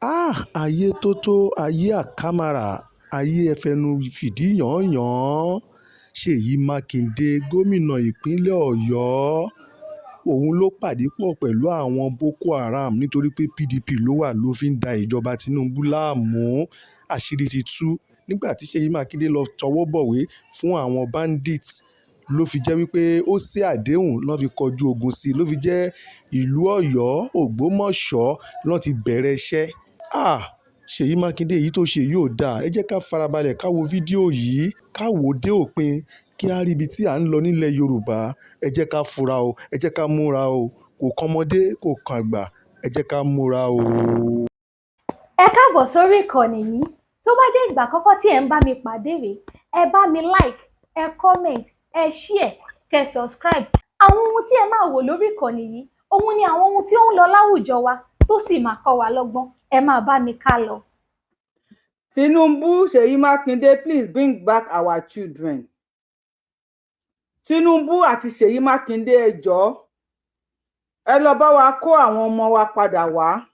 Háà ayé tótó ayé àkàmàrà ayé ẹ fẹnu fìdí yànyàn-án ṣèyí mákindé gómìnà ìpínlẹ̀ ọ̀yọ́ òun ló pàdé pọ̀ pẹ̀lú àwọn boko haram nítorí pé pdp ló wà ló fi ń da ìjọba tinubu láàmú. Àṣírí ti tú nígbà tí ṣèyí mákindè lọ́ọ́ tọwọ́ bọ̀wé fún àwọn bandits ló fi jẹ́ wípé ó ṣe àdéhùn ló fi kọjú ogun sí i, ló fi jẹ́ ìlú ọ̀yọ́ ògbómọ̀ṣọ́ ló ti bẹ̀rẹ̀ iṣẹ́. Ṣèyí mákindè èyí tó ṣe yóò dáa. Ẹ jẹ́ ká farabalẹ̀ ká wo fídíò yìí, ká wò ó dé òpin, kí á rí ibi tí à ń lọ nílẹ̀ yorùbá. Ẹ jẹ́ ká fura o, ẹ jẹ́ ká múra o, kò kan ọmọdé, kò kan àgbà, ẹ jẹ́ ká múra o. Ẹ káàbọ̀ sórí ìkànnì yìí. Tó bá jẹ́ ìgbà àkọ́kọ́ tí ẹ̀ ń bá mi pàdé rèé, ẹ bá mi like, ẹ comment, ẹ share, kẹ subscribe. Àwọn ohun tí ẹ máa wò lórí ìkànnì yìí, òun ni àwọn ohun tí ó ń lọ láwùjọ wa tó sì máa kọ́ wa lọ́gbọ́n. Ẹ máa bá mi ká lọ. Tinubu, Seyi Makinde, please bring back our children. Tinubu àti Seyi Makinde, ẹ jọ̀ọ́, ẹ lọ bá wa kó àwọn ọmọ wa padà wá.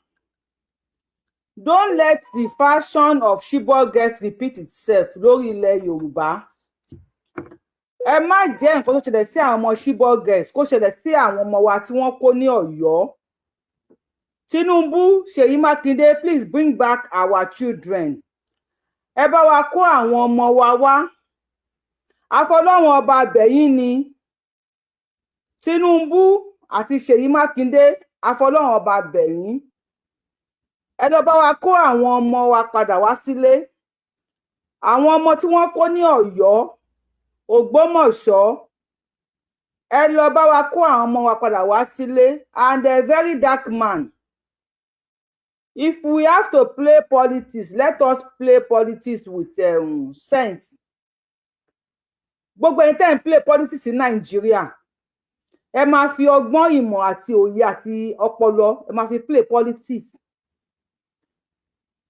Don't let the fashion of Chibok girls repeat itself lórí ilẹ̀ Yorùbá. Ẹ má jẹ́ nǹkan tó ṣẹlẹ̀ sí àwọn ọmọ Chibok girls kó ṣẹlẹ̀ sí àwọn ọmọ wa tí wọ́n kó ní Ọ̀yọ́. Tinubu, Seyi Makinde, please bring back our children. Ẹ bá wa kó àwọn ọmọ wa wá. Àfọlọ́wọn ọba bẹ̀yìn ni. Tinubu àti Ṣèyí Mákindé, àfọlọ́wọn ọba bẹ̀yìn, ẹ lọ bá wa kó àwọn ọmọ wa padà wá sílé. Àwọn ọmọ tí wọ́n kó ní Ọ̀yọ́, Ògbómọ̀ṣọ́, ẹ lọ bá wa kó àwọn ọmọ wa padà wá sílé. And a very dark man, if we have to play politics, let us play politics with sense. Gbogbo ẹni tẹ́ ń play politics ní Nàìjíríà, ẹ máa fi ọgbọ́n, ìmọ̀ àti òye àti ọpọlọ, ẹ máa fi play politics.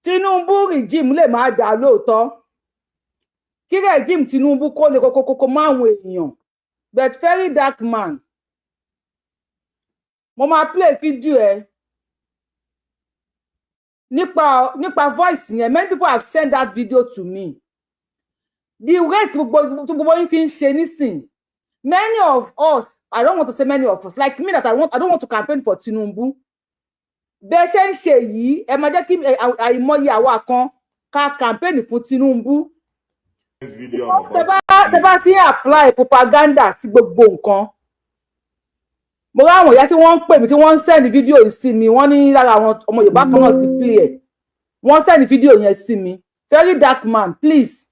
Tinubu regime lè máa dà lóòótọ́, kí regime Tinubu kó lè kókókókó máwọn èèyàn, but very dark man, mo máa play fídíò ẹ nípa voice yẹn. Many people have sent that video to me. The rate gbogbo tí gbogbo yín fi ń ṣe nísìn, many of us, I don't want to say many of us, like me that I don't want to campaign for Tinubu. Bẹ́ẹ̀ ṣe ń ṣe yìí, ẹ máa jẹ́ kí àìmọye àwa kan ká campaign fún Tinubu. Tẹ bá ti ń apply propaganda sí gbogbo nǹkan, mo rí àwọn ìyá tí wọ́n ń pè mí, tí wọ́n ń send fídíò yìí sí mi. Wọ́n ní lára àwọn ọmọ Yorùbá kan náà ti play ẹ̀, wọ́n send fídíò yẹn sí mi. Very dark man, please,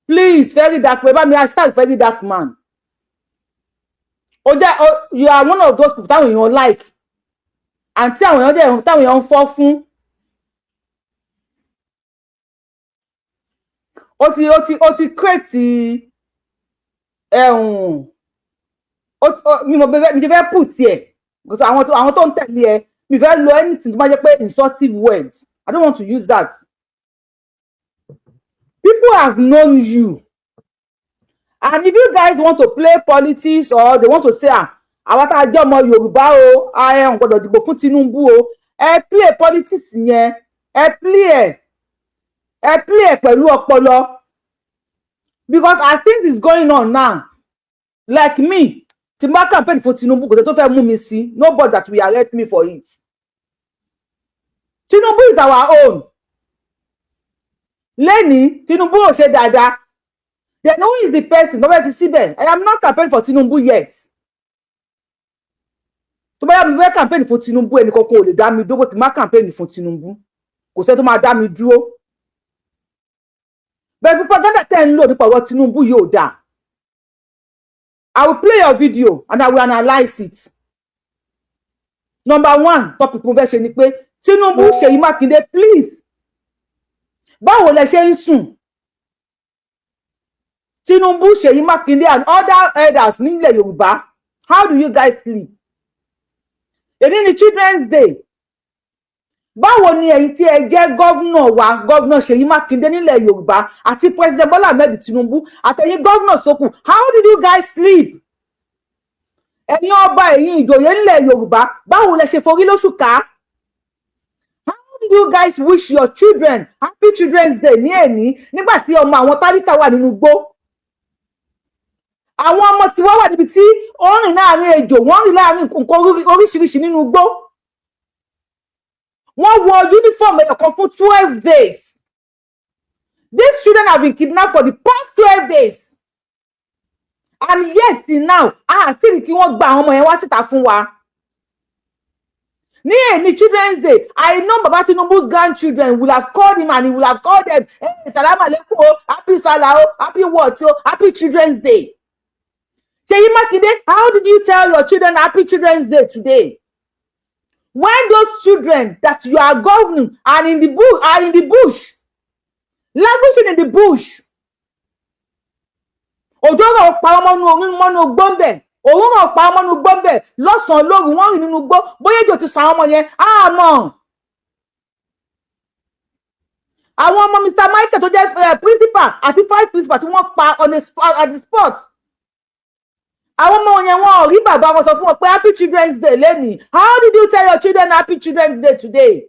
please, very dark man, bá mi #VeryDarkMan. Ó jẹ́ you are one of those people táwọn èèyàn like and tí àwọn èèyàn dẹ̀ táwọn èèyàn ń fọ́ fún. Ó ti create ẹ̀hún mi mo mi ti fẹ́ put ẹ̀ because àwọn tó ń tẹ̀lé ẹ, mi fẹ́ lo anything tó bá jẹ́ pé insultive words. I don't want to use that. People have known you, and if you guys want to play politics or they want to say, "Ah, àwa tá a jẹ́ ọmọ Yorùbá o, ẹ ò gbọ́dọ̀ dìbò fún Tinubu o," ẹ play politics yẹn, ẹ play ẹ pẹ̀lú ọpọlọ, because as things is going on now, like me, tí n bá campaign fún Tinubu, kò tẹ́ tó fẹ́ mú mi sí. Nobody that will arrest me for it. Tinubu is our own. Lẹ́ni Tinubu ò ṣe dáadáa, then who is the person tó fẹ́ fi síbẹ̀? I am not campaigning for Tinubu yet. Tó bá yà mí fẹ́ campaign fún Tinubu, ẹnì kankan ò lè dá mi dúró pé kí n má campaign fún Tinubu. Kò sẹ́ni tó máa dá mi dúró. Bẹ́ẹ̀ propaganda tẹ́ ń lò nípa ọ̀rọ̀ Tinubu yóò dáa. I will play your video and I will analyse it. Number one topic mo fẹ́ ṣe ni pé Tinubu, Ṣèyí Mákindé, please, báwo lẹ ṣe ń sùn? Tinubu, Ṣèyí Mákindé and other elders nílẹ̀ Yorùbá, how do you guys sleep? Èní ni Children's Day. Báwo ni ẹ̀yin tí ẹ jẹ́ governor wa, Governor Ṣèyí Mákindé nílẹ̀ Yorùbá àti President Bola Ahmed Tinubu àtẹ̀yin governor tó kù, how did you guys sleep? Ẹ̀yin ọba, ẹ̀yin ìjòyè nílẹ̀ Yorùbá, báwo lẹ ṣe forí lóṣù ká? How Did you guys wish your children happy Children's Day ní èní, nígbà tí ọmọ àwọn tálíkà wà nínú igbó, àwọn ọmọ tí wọ́n wà níbi tí ó rìn láàrin ejò, wọ́n rìn láàrin nǹkan oríṣiríṣi nínú igbó? Wọ́n wọ uniform ẹ̀kan fún 12 days. These children have been kidnapped for the past 12 days and yet till now, àti rí kí wọ́n gba àwọn ọmọ yẹn wá síta fún wa ní èní Children's Day. I know Baba Tinubu's grandchildren will have called him and he will have called them, "Hey, salam aleikum o, happy Salah o, happy what o, happy Children's Day." Seyi Makinde, how did you tell your children happy Children's Day today, when those children that you are governing are in the bush, languishing in the bush? Òjò rọ̀ pa ọmọ mọ́nú gbọ́nbẹ̀, òun rọ̀ pa ọmọ nínú gbọ́nbẹ̀, lọ́sàn-án lóru wọ́n rìn nínú igbó. Bóyá ejò ti sọ àwọn ọmọ yẹn, àmọ́ àwọn ọmọ Mr Michael tó jẹ́ principal àti vice principal tí wọ́n pa on the spot, at the spot, àwọn ọmọ yẹn, wọn ò rí bàbá wọn sọ fún wọn pé happy Children's Day lẹ́nìí. How did you tell your children happy Children's Day today?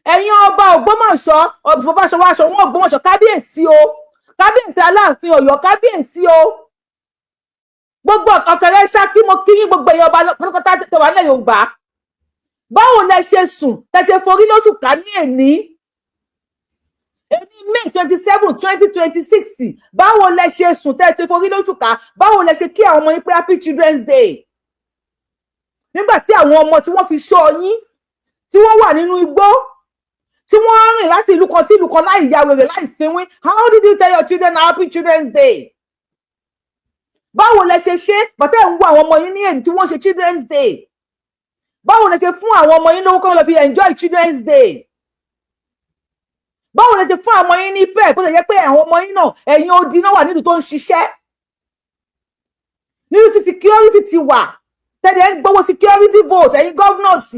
Ẹ̀yin ọba Ògbómọ̀ṣọ́, ọ̀bùfọ̀báṣọ aṣọ wọn Ògbómọ̀ṣọ́, kábíyèsí o, kábíyèsí Aláàfin Ọ̀yọ́, kábíyèsí o, gbogbo ọ̀kẹ́rẹ́ Ṣákí, mo kí yín. Gbogbo ẹ̀yin ọba pátápátá tó wà nílẹ̀ Yorùbá, báwo lẹ ṣe sùn tẹ ṣe forí lóṣù ká ní èní, èní May 27, 2026? Báwo lẹ ṣe sùn tẹ ṣe forí lóṣù ká? Báwo lẹ ṣe kí àwọn ọmọ yín pé happy Children's Day, nígbà tí àwọn ọmọ tí wọ́n fi ṣọ́ yín, tí wọ́n wà nínú igbó, tí wọ́n rìn láti ìlú kan sí ìlú kan láì ya wèrè, láì sinwín? How did you tell your children happy Children's Day? Báwo lẹ ṣe ṣe bàtẹ́ ń wo àwọn ọmọ yín ní èyí tí wọ́n ṣe Children's Day? Báwo lẹ ṣe fún àwọn ọmọ yín lówó kán lọ fi enjoy Children's Day? Báwo lẹ ṣe fún àwọn ọmọ yín ní pẹ́ẹ́, bó ṣe jẹ́ pé àwọn ọmọ yín náà, ẹ̀yin odi náà wà nílùú tó ń ṣiṣẹ́, nílùú tí security ti wà, tẹ̀lé ń gbowó security vote? Ẹ̀yin governors,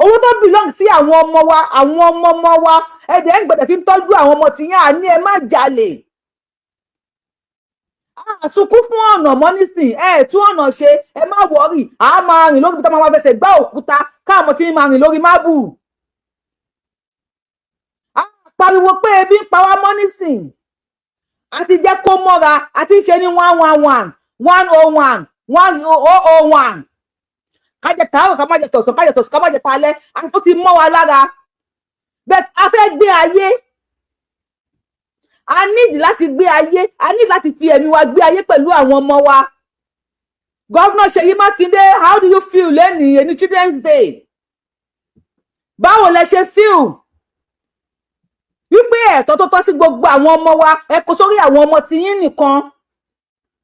owó tó belong sí àwọn ọmọ wa, àwọn ọmọ ọmọ wa, ẹ̀dẹ̀ ń gbọ́dọ̀ fi ń tọ́jú àwọn ọmọ tìyẹn. Àní ẹ má jalè, àsunkún fún ọ̀nà mọ́ nísìn, ẹ tún ọ̀nà ṣe. Ẹ má worry, à máa rìn lórí ibi tó máa fẹsẹ̀ gbá òkúta, káàmọ́ tí máa rìn lórí mábù. A pariwo pé ebi ń pa wá mọ́ nísìn, a ti jẹ́ kó mọ́ra, a ti ń ṣe ní one one one one oh one one oh oh one. Ká jẹ tàárọ̀, ká má jẹ tọ̀sán, ká jẹ tọ̀sán, ká má jẹ talẹ́. Ó ti mọ́ wa lára, but a fẹ́ gbé ayé. A need láti gbé ayé, a need láti fi ẹ̀mí wa gbé ayé pẹ̀lú àwọn ọmọ wa. Governor Ṣèyí Mákindé, how do you feel lẹ́nìí, ẹni Children's Day? Báwo lẹ ṣe feel wípé ẹ̀tọ́ tó tọ́ sí gbogbo àwọn ọmọ wa, ẹ kó sórí àwọn ọmọ tiyín nìkan?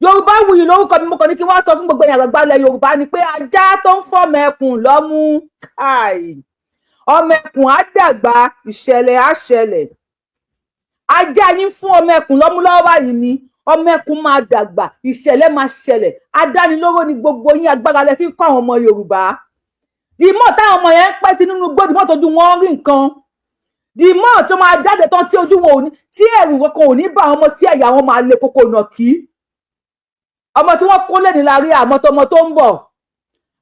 Yorùbá Wuyì lórúkọ mi. Mo kàn ní kí wọ́n sọ fún gbogbo èèyàn àgbàgbà ilẹ̀ Yorùbá ni pé ajá tó ń fọmọ ẹkùn lọ́mú káì, ọmọ ẹkùn á dàgbà, ìṣẹ̀lẹ̀ á ṣẹlẹ̀. Ajá yín fún ọmọ ẹkùn lọ́mú lọ́wọ́ báyìí ni ọmọ ẹkùn máa dàgbà, ìṣẹ̀lẹ̀ máa ṣẹlẹ̀. Adánilóró ni gbogbo yín, agbára lẹ fi ń kọ́ àwọn ọmọ Yorùbá. Dìmọ̀ táwọn ọmọ yẹn ń pẹ́ sí nínú igbó, dìmọ̀ tójú wọn rí nǹkan, dìmọ̀ tó máa jáde tán tí ojú wọn ò ní, tí ẹ̀rù kankan ò ní bá àwọn ọmọ sí, ẹ̀yà wọn máa le koko nàkí. Ọmọ tí wọ́n kó lẹ́ni la rí, àmọ́ tọmọ tó ń bọ̀,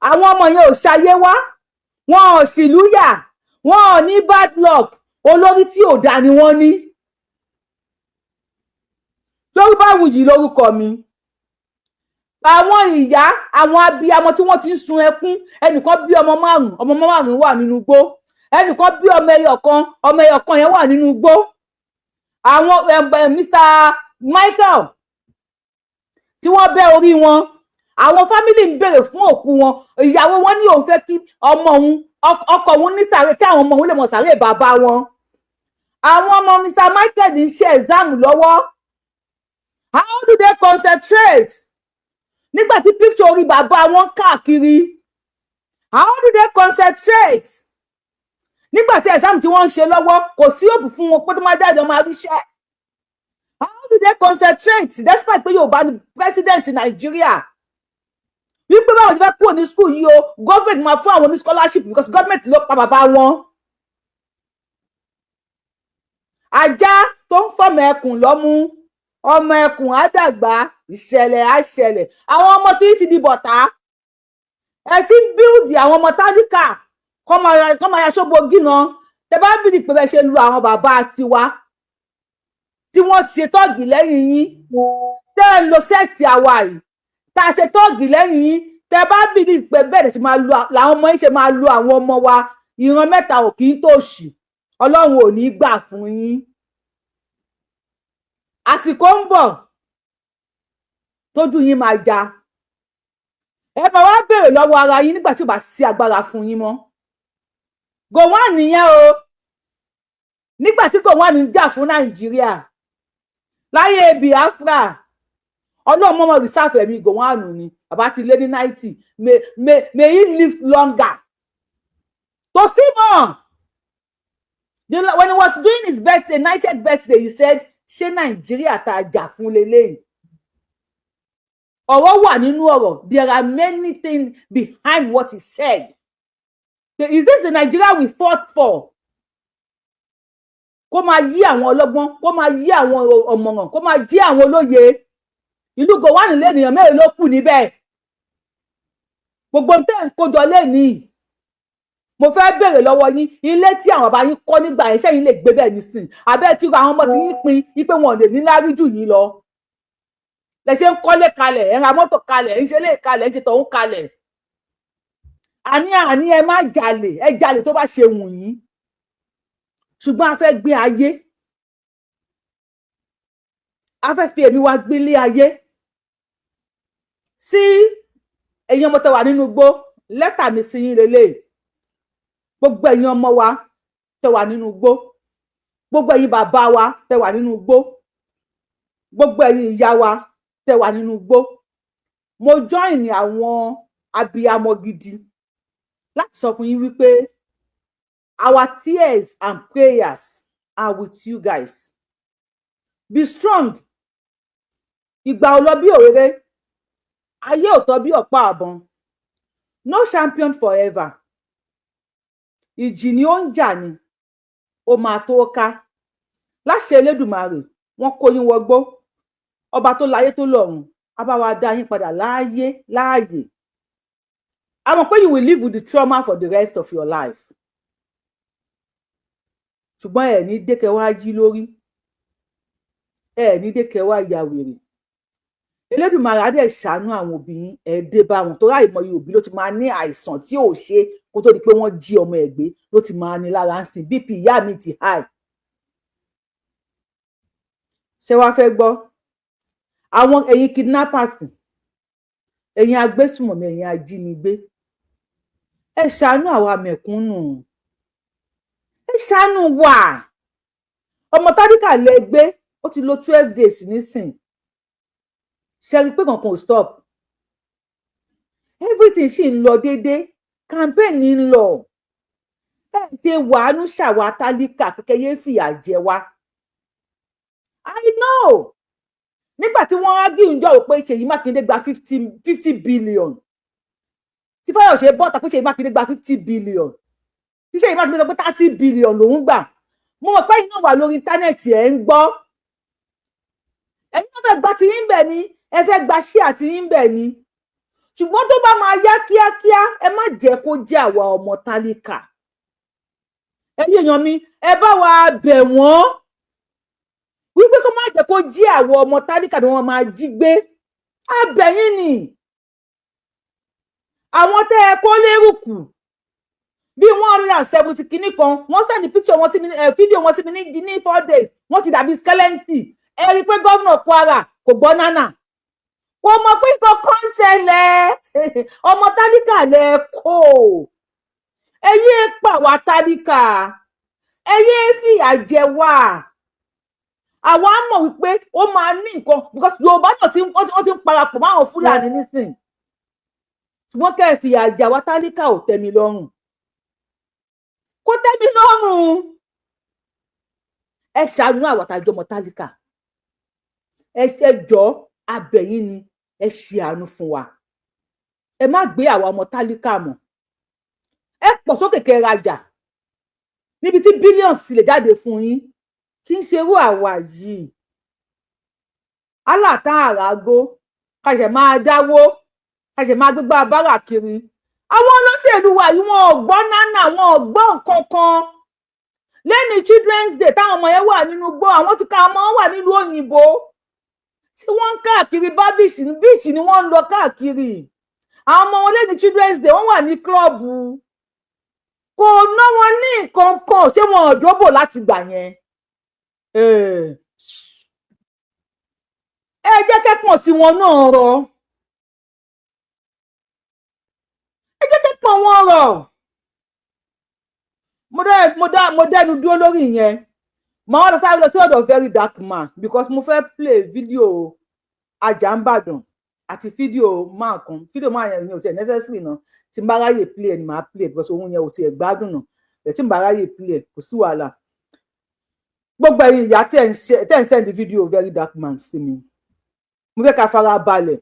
àwọn ọmọ yẹn ò ṣayé wá, wọn ò sì lúyà, wọn ò ní bad luck. Olórí tí ò dáa ni wọ́n ní. Yorùbáwùyí lórúkọ mi. Àwọn ìyá, àwọn abiyamọ tí wọ́n ti ń sun ẹkún, ẹnìkan bí ọmọ márùn, ọmọ márùn wà nínú igbó. Ẹnìkan bí ọmọ ẹyọ kan, ọmọ ẹyọ kan yẹn wà nínú igbó. Àwọn Mr Michael tí wọ́n bẹ́ orí wọn, àwọn family ń béèrè fún òkú wọn. Ìyàwó wọn ní òun fẹ́ kí ọmọ òun, ọkọ òun ní sàré, kí àwọn ọmọ òun lè mọ sàré bàbá wọn. Àwọn ọmọ Mr Michael ń ṣe exam lọ́wọ́. How do they concentrate nígbà tí picture orí bàbá wọn káàkiri? How do they concentrate nígbà tí exam tí wọ́n ń ṣe lọ́wọ́, kò sí òbí fún wọn pé tó máa jáde ọmọ àríṣẹ́? How do they concentrate despite pé Yorùbá ni president Nàìjíríà, wípé báwo ni fẹ́ kúrò ní school yìí o, government máa fún àwọn ní scholarship, because government ló pa bàbá wọn? Ajá tó ń fọmọ ẹkùn lọ́mú, ọmọ ẹkùn á dàgbà, ìṣẹ̀lẹ̀ á ṣẹlẹ̀. Àwọn ọmọ tí ti di bọ̀tá, ẹ ti ń build àwọn ọmọ tálíkà. Kọ́ máa ya ṣóbo gíran. Tẹ bá bìrì pé bẹ́ẹ̀ ṣe lu àwọn bàbá tiwa tí wọ́n ṣe tọ́ọ̀gì lẹ́yìn yín, tẹ́ ẹ lo set àwa yìí tá a ṣe tọ́ọ̀gì lẹ́yìn yín, tẹ bá bìrì pé bẹ́ẹ̀ ṣe máa lu làwọn ọmọ yín ṣe máa lu àwọn ọmọ wa, ìran mẹ́ta ò kì í tòṣì. Ọlọ́run ò ní gbà fún yín. Àsìkò ń bọ̀ tójú yín máa já. Ẹ máa wá béèrè lọ́wọ́ ara yín nígbà tí ò bá sí agbára fún yín mọ́. Gowon nìyẹn o. Nígbà tí Gowon ń jà fún Nàìjíríà láyé Biafra, Ọlọ́run mọ́mọ́ reserve ẹ̀mí Gowon ni. Bàbá ti lé ní 90. May he live longer to see more. When he was doing his birthday, 90th birthday, he said, "Ṣé Nàìjíríà tá a jà fún leléyìí?" Ọ̀rọ̀ wà nínú ọ̀rọ̀. There are many things behind what he said. Is this the Nigeria we fought for? Kó máa yí àwọn ọlọ́gbọ́n, kó máa yí àwọn ọ̀mọ̀ràn, kó máa jí àwọn olóye ìlú. Gowon lẹ́nìyàn mẹ́rin ló kù níbẹ̀. Gbogbo tẹ́ ń kójọ lẹ́nìí, mo fẹ́ béèrè lọ́wọ́ yín, ilé tí àwọn bàbá yín kọ́ nígbà yẹn, sẹ́yìn lè gbé bẹ́ẹ̀ nísìn? Àbẹ́ tí àwọn ọmọ tí yín pin wípé wọn ò lè ní lárí jù yín lọ lẹ ṣe ń kọ́lé kalẹ̀, ẹ̀ ń ra mọ́tò kalẹ̀, ẹ̀ ń ṣe lé kalẹ̀, ẹ̀ ń ṣe tọ̀hún kalẹ̀? Àní ẹ má jalè. Ẹ jalè tó bá ṣe wù yín, ṣùgbọ́n a fẹ́ gbé ayé, a fẹ́ fi èmi wá gbélé ayé sí. Ẹ̀yin ọmọ tẹ́ wà nínú igbó, lẹ́tà mi sí yín lélẹ̀. Gbogbo ẹ̀yin ọmọ wa tẹ́ wà nínú igbó, gbogbo ẹ̀yin bàbá wa tẹ́ wà nínú igbó, gbogbo ẹ̀yin ìyá wa tẹ́ wà nínú igbó, mo join àwọn abiyamọ gidi láti sọ fún yín wípé our tears and prayers are with you guys. Be strong. Ìgbà ò lọ bí òréré, ayé ò tọ́ bí ọ̀pá àbọ̀n. No champion forever. Ìjì ni ó ń jà ní, ó máa tó ká láṣẹ Elédùmarè. Wọ́n kó yín wọgbó, ọba tó láyé tó lọ́run á bá wa dá yín padà láàyè láàyè. A mọ̀ pé you will live with the trauma for the rest of your life, ṣùgbọ́n ẹ̀ ní dékẹ́ wá jí lórí, ẹ̀ ní dékẹ́ wá ya wèrè. Elédùmarè á dẹ̀ ṣàánú àwọn òbí yín, ẹ̀ dé bá wọn, torí àìmọye òbí ló ti máa ní àìsàn tí ò ṣe kó tó di pé wọ́n jí ọmọ ẹ̀ gbé, ló ti máa ní lára ń sìn. BP ìyá mi ti high. Ṣé wàá fẹ́ gbọ́? Àwọn ẹ̀yin kidnappers, ẹ̀yin agbésùmọ̀mí, ẹ̀yin ajínigbé, ẹ ṣàánú àwa mẹ̀kúnnù, ẹ ṣàánú wa. Ọmọ tálíkà lè gbé, ó ti lò 12 days nísìn. Ṣe rí i pé kankan ò stop, everything ṣì ń lọ déédéé, campaign ń lọ. Ẹ ṣe wàánú ṣàwà tálíkà pé yéé fìyà jẹ wá. I know, nígbà tí wọ́n argue ń jọ pé Ṣèyí Mákindé gba fifty fifty billion, tí Fáyọ̀ṣe bọ́ta pé Ṣèyí Mákindé gba 50 billion, tí Ṣèyí Mákindé sọ pé 30 billion lòún gbà, mo mọ̀ pé ẹ̀yin náà wà lórí internet, ẹ̀ ń gbọ́. Ẹ̀yin náà fẹ́ gba tiyín bẹ̀ ni, ẹ fẹ́ gba ṣíà tiyín bẹ̀ ni. Ṣùgbọ́n tó bá máa yá kíákíá, ẹ má jẹ́ kó jẹ́ àwa ọmọ tálíkà. Ẹ̀yin èèyàn mi, ẹ bá wa bẹ̀ wọ́n wípé kó má jẹ́ kó jí àwọn ọmọ tálíkà ni wọ́n máa jí gbé. Abẹ̀yìn ni àwọn tẹ́ ẹ kó lérùkù bíi 170 kìíní kan, wọ́n send picture wọn sí mi, fídíò wọn sí mi ní 4 days, wọ́n ti dàbí skeleton. Ẹ rí i pé gómìnà Kwara kò gbọ́ nánà, kò mọ̀ pé kankan ń ṣẹlẹ̀. Ọmọ tálíkà lẹ kó, ẹ yéé pa wá tálíkà, ẹ yéé fìyà jẹ wá. Àwa mọ̀ wípé ó máa ní nǹkan, because Yorùbá náà ti wọ́n ti ń parapọ̀ mọ́ àwọn Fúlàní nísìn, ṣùgbọ́n kẹ́ ẹ fìyà jẹ àwa tálíkà ò tẹ́ mi lọ́rùn, kò tẹ́ mi lọ́rùn. Ẹ ṣàánú àwa tá a jọmọ tálíkà. Ẹ jọ̀ọ́, abẹ̀yìn ni, ẹ ṣe àánú fún wa. Ẹ má gbé àwa ọmọ tálíkà mọ́. Ẹ pọ̀ sókè kẹ́ rajà níbi tí billions ti lè jáde fún yín. Kì í ṣerú àwa yìí aláàtá àràgó, ká ṣe máa dáwó, ká ṣe máa gbégbá bárà kiri. Àwọn olóṣèlú wa yìí, wọn ò gbọ́ nánà, wọn ò gbọ́ nǹkan kan. Lẹ́ni Children's Day, táwọn ọmọ yẹn wà nínú gbó, àwọn tí ká ọmọ wà nílùú òyìnbó tí wọ́n ń káàkiri bá beach, beach ni wọ́n ń lọ káàkiri. Àwọn ọmọ wọn lẹ́ni Children's Day, wọ́n wà ní club, kò ná wọn ní nǹkan kan. Ṣé wọn ò dóbò láti gbà yẹn? Ẹ jẹ́ kẹ́pọ̀n tiwọn náà rọ, ẹ jẹ́ kẹ́pọ̀n wọn rọ̀. Mo dẹ́nu dúró lórí ìyẹn. Màá wá lọ sáré lọ sí ọ̀dọ̀ Very Dark Man because mo fẹ́ play fídíò Ajanbadan àti fídíò máa kan. Fídíò máa yẹn ni ò tiẹ̀ necessary náà. Tí n bá ráyè play ẹ̀ ni màá play, because òun yẹn ò tiẹ̀ gbádùn náà ẹ̀. Tí n bá ráyè play ẹ̀, kò sí wàhálà. Gbogbo ẹ̀yin ìyá tẹ́ ń send fídíò Very Dark Man sí mi, mo fẹ́ ká fara balẹ̀,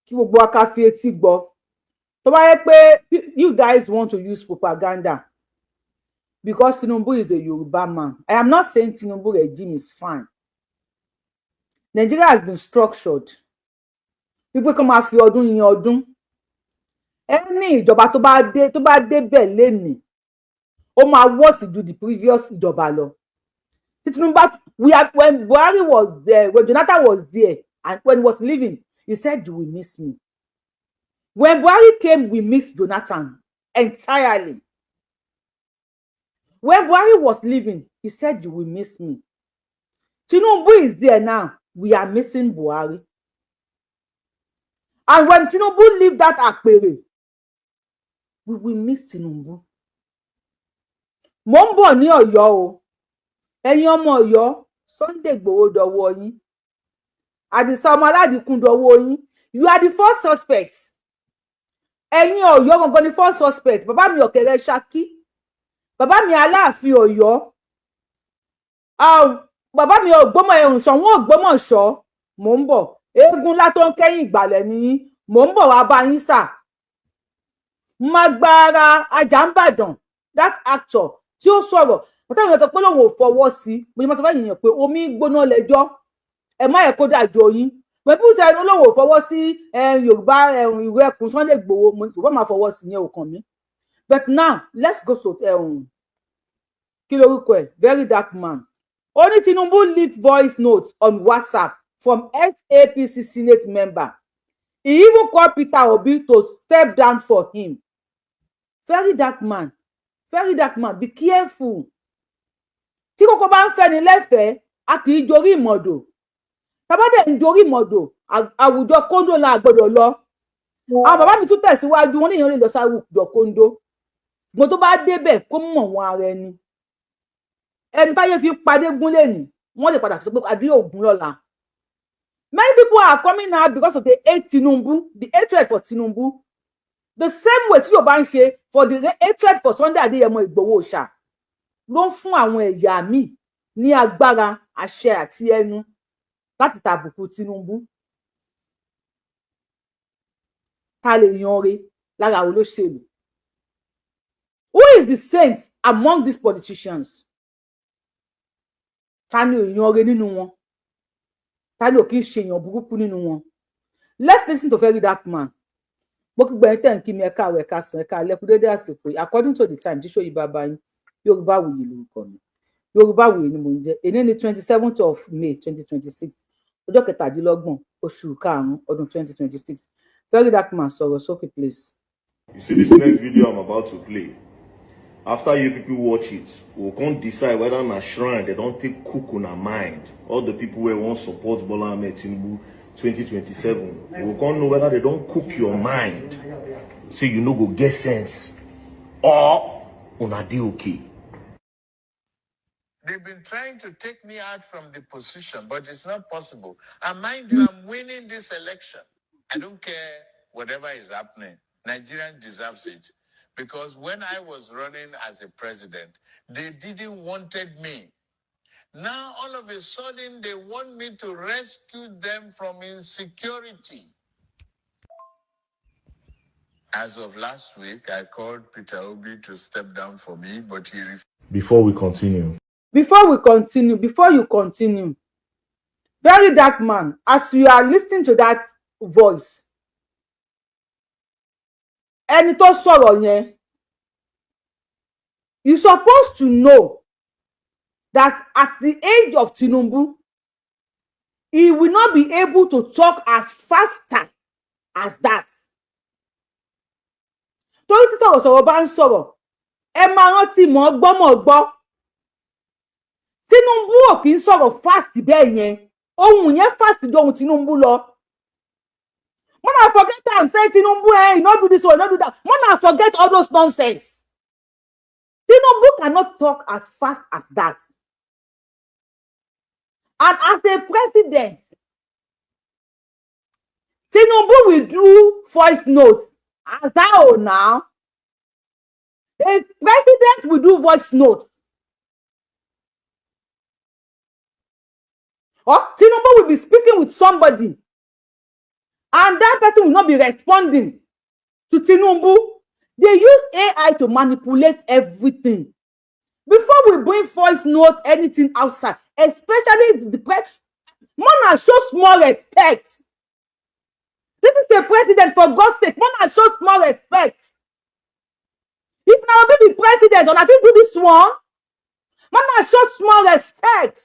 kí gbogbo wa ká fi etí gbọ́. Tó bá yẹ pé you guys want to use propaganda because Tinubu is a Yoruba man, I am not saying Tinubu regime is fine. Nigeria has been structured wípé kó máa fi ọdún yin ọdún. Ẹ ní ìjọba tó bá dé, tó bá débẹ̀ lénìí, ó máa worse ju the previous ìjọba lọ. Tí Tinubu bá, we are, when Buhari was there, when Jonathan was there and when he was leaving, he said, "You will miss me." When Buhari came, we missed Jonathan entirely. When Buhari was leaving, he said, "You will miss me." Tinubu is there now, we are missing Buhari. And when Tinubu leave that apèrè, we will miss Tinubu. Mo ń bọ̀ ní Ọ̀yọ́ o. Ẹ̀yin ọmọ Ọ̀yọ́, Sunday Igboho dọwọ́ yín, Àdìsá ọmọ aládìkún dọwọ́ yín. You are the first suspect. Ẹ̀yin Ọ̀yọ́ gangan ni first suspect. Bàbá mi Ọ̀kẹ́rẹ́ Ṣakí, bàbá mi Aláàfin Ọ̀yọ́, bàbá mi Ògbómọ̀ ẹ̀hùn Ṣọ̀ún Ògbómọ̀ṣọ́, mò ń bọ̀. Eégún ńlá tó ń kẹ́yìn ìgbàlẹ̀ nìyí, mò ń bọ̀ wá bá yín sà. Máa gba ara Ajanbadan, that actor tí ó sọ̀rọ̀ bàtà ìyẹn, sọ pé lòun ò fọwọ́ sí. Mo ní mo sọ fẹ́ yìnyín pé omi gbóná lẹ́jọ́, ẹ má yẹ kó dàjọ yín. When people say lòun ò fọwọ́ sí Yorùbá ìwé ẹkùn Sunday Igboho, mo ní máa fọwọ́ sí yẹn, ò kàn mí. But now let's go to kí lorúkọ ẹ, Very Dark Man. Ó ní Tinubu leaked voice note on WhatsApp from ex-APC Senate member. He even called Peter Obi to step down for him. Very Dark Man, Very Dark Man, be careful. Tí kókó bá ń fẹ́ni lẹ́fẹ̀ẹ́, a kì í jorí ìmọ̀dò. Tàbádẹ̀ ń jorí ìmọ̀dò, àwùjọ kóńdó la gbọ́dọ̀ lọ. Àwọn bàbá mi tún tẹ̀síwájú, wọn ní èèyàn lè lọ sáwùjọ kóńdó, ṣùgbọ́n tó bá débẹ̀, kó mọ̀ wọn ara ẹni. Ẹni táyé fi padé gúnlẹ̀ ní, wọ́n lè padà sọ pé adé ògún lọ́la. Many people are coming out because of the hate Tinubu, the hatred for Tinubu, the same way tí Yorùbá ń ṣe for the hatred for Sunday Adéyẹmọ Ìgbòho Òòṣà, ló ń fún àwọn ẹ̀yà míì ní agbára, àṣẹ àti ẹnu láti tàbùkù Tinubu. Ta lè yan re lára olóṣèlú? Who is the saint among these politicians? Ta ni èèyàn re nínú wọn? Ta ni ò kí ń ṣe èèyàn burúkú nínú wọn? Let's listen to Very Dark Man. Mo kí gbẹ̀yìn tẹ̀ ń kí mi, ẹ káàárọ̀, ẹ káàsán, ẹ káalẹ́, kú dédé àsìkò yìí according to the time tí ṣòyí bá bá yín. Yorùbáwùyí lórúkọ mi, Yorùbáwùyí ni mò ń jẹ́. Èní ní 27th of May 2026, ọjọ́ 27 oṣù karùn-ún ọdún 2026. Very Dark Man, sọ̀rọ̀ sókè, please. You see this next video I'm about to play. After you people watch it, we can't decide whether na shrine they don take cook una mind. All the people wey wan support Bola Ahmed Tinubu 2027, we can't know whether they don cook your mind. Say you no go get sense or una dey okay. They've been trying to take me out from the position, but it's not possible. And mind you, I'm winning this election. I don't care whatever is happening. Nigerian deserves it. Because when I was running as a president, they didn't wanted me. Now, all of a sudden, they want me to rescue them from insecurity. As of last week, I called Peter Obi to step down for me, but he refused. Before we continue, Before we continue, before you continue, Very Dark Man, as you are listening to that voice Ẹni tó sọ̀rọ̀ yẹn, you supposed to know that at the age of Tinubu, he will not be able to talk as faster as that, torí tí sọ̀rọ̀sọ̀rọ̀ bá ń sọ̀rọ̀, ẹ máa rántí mọ̀ gbọ́ mọ̀ gbọ́. Tinubu ò kì í sọ̀rọ̀ fast bẹ́ẹ̀ yẹn. Ohun yẹn fast ju ohun Tinubu lọ. Mona forget am say Tinubu, eh, he no do this one, he no do that. Mona forget all those nonsense. Tinubu cannot talk as fast as that. And as a president, Tinubu will do voice note as how now? A president will do voice note, or Tinubu will be speaking with somebody and that person will not be responding to Tinubu. They use AI to manipulate everything. Before we bring voice note, anything outside, especially the pre, Mona show small respect. This is a president, for God's sake. Mona show small respect. If na Obi be president, una fit do this one? Mona show small respect.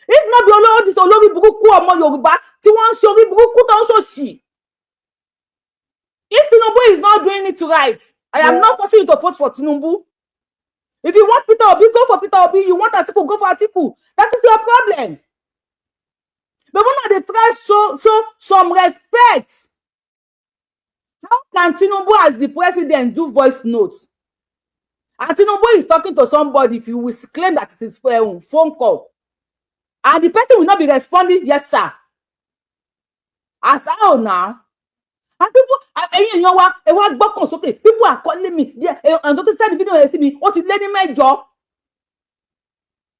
If not be olórí, this olórí burúkú ọmọ Yorùbá tí wọ́n ń ṣe orí burúkú tó ń ṣòṣì. If Tinubu is not doing it right, I am not forcing you to vote for Tinubu. If you want Peter Obi, go for Peter Obi. You want Atiku, go for Atiku. That is your problem. But when they try show some respect, how can Tinubu as the president do voice notes? And Tinubu is talking to somebody, if you will claim that it is phone call, and the person will not be responding, "Yes, sir." As how now? And people, ẹ̀yin èèyàn wa, ẹ wá gbọ́kàn sókè. People are calling me. Ẹ̀hún tó ti send video yẹn sí mi, ó ti lé ní 8.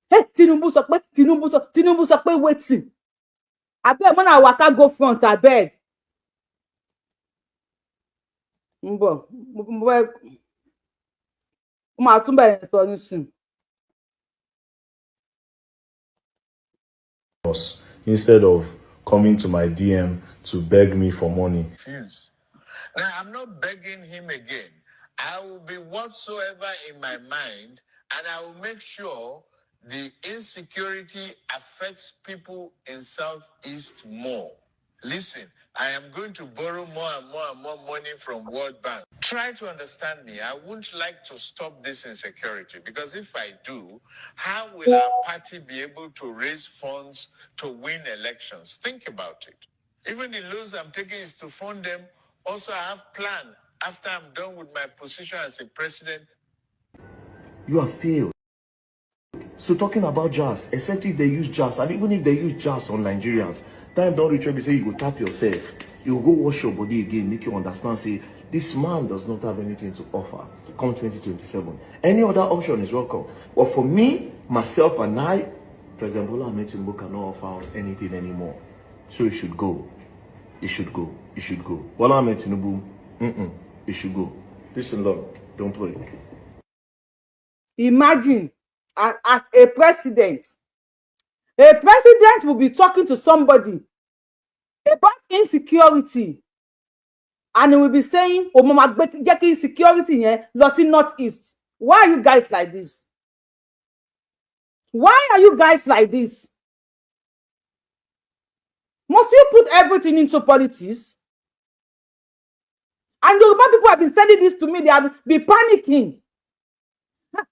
Hey, Tinubu sọ pé, Tinubu sọ pé wetin? Abeg, mona waka go front, abeg. Ń bọ̀, mo fẹ́ mo máa tún bẹ̀rẹ̀ sọ nísìn. Instead of coming to my DM to beg me for money. Refuse. Now, I'm not begging him again. I will be whatsoever in my mind, and I will make sure the insecurity affects people in Southeast more. Listen, I am going to borrow more and more and more money from World Bank. Try to understand me. I wouldn't like to stop this insecurity because if I do, how will our party be able to raise funds to win elections? Think about it. Even the loans I'm taking is to fund them. Also, I have plan after I'm done with my position as a president. You have failed. So talking about jazz, except if they use jazz, and even if they use jazz on Nigerians, time don reach where be say you go tap yourself, you go wash your body again, make you understand, say this man does not have anything to offer come 2027. Any other option is welcome. But for me, myself and I, President Bola Ahmed Tinubu cannot offer us anything anymore. So he should go. He should go. He should go. Bola Ahmed Tinubu, he should go. Peace and love. Don't play. Imagine, as a president will be talking to somebody about insecurity and he will be saying, "O mo máa gbé jẹ́ kí insecurity yẹn lọ sí North East." Why are you guys like this? Why are you guys like this? Must you put everything into politics? And Yoruba people have been sending this to me. They have been panicking.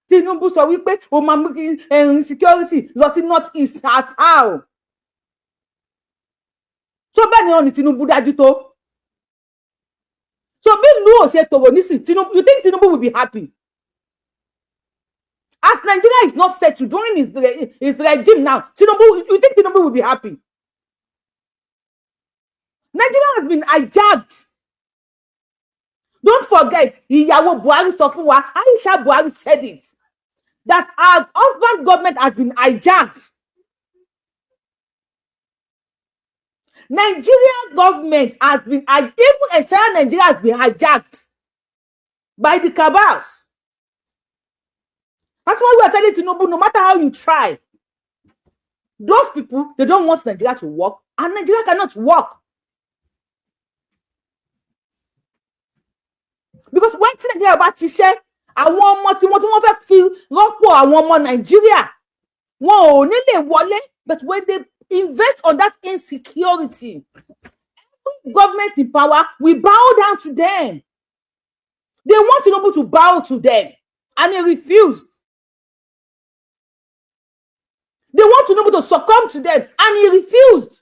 Tinubu sọ wípé o máa mú kí insecurity lọ sí North East. As how? So bẹ́ẹ̀ ni wọn ní Tinubu dájú tó. So bí ìlú ò ṣe tòrò nísìn, Tinubu, you think Tinubu will be happy? As Nigeria is not settled during his regime now, Tinubu, you think Tinubu will be happy? Nigeria has been hijacked. Don't forget, ìyàwó Buhari sọ fún wa, Aisha Buhari said it, that our husband government has been hijacked. Nigeria government has been, even entire Nigeria has been hijacked by the cabals. That's why we are telling Tinubu, no matter how you try, those people, they don't want Nigeria to work, and Nigeria cannot work. Because when tí Nàìjíríà bá ṣiṣẹ́, àwọn ọmọ tí wọ́n fẹ́ fi rọ́pò àwọn ọmọ Nàìjíríà, wọn ò ní lè wọlé. But when they invest on that insecurity, every government in power will bow down to them. They want Tinubu to bow to them and he refused. They want Tinubu to succumb to them and he refused.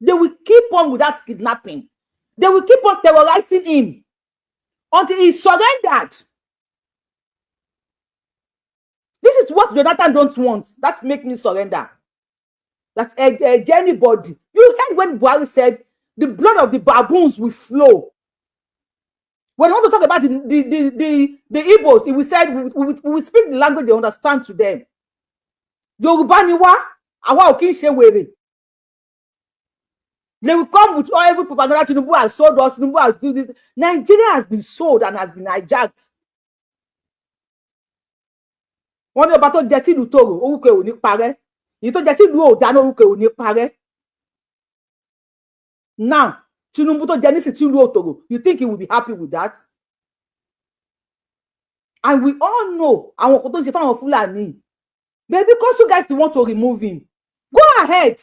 They will keep on with that kidnapping. They will keep on terrorizing him until he surrendered. This is what Jonathan don't want. That make me surrender. That's anybody. You heard when Buhari said the blood of the baboons will flow. When you want to talk about the Igbos, we said we will speak the language they understand to them. Yorùbá ni wá, àwa ò kí ń ṣe wèrè. They will come with all every propaganda. Tinubu has sold us, Tinubu has do this. Nigeria has been sold and has been hijacked. Wọ́n ní ọba tó jẹ tìlú tòrò, orúkọ ẹ̀ ò ní parẹ́. Èyí tó jẹ tìlú ò dáná, orúkọ ẹ̀ ò ní parẹ́. Now, Tinubu tó jẹ nísì tìlú ò tòrò, you think he will be happy with that? And we all know àwọn nǹkan tó ń ṣe fáwọn Fúlàní. But because you guys want to remove him, go ahead.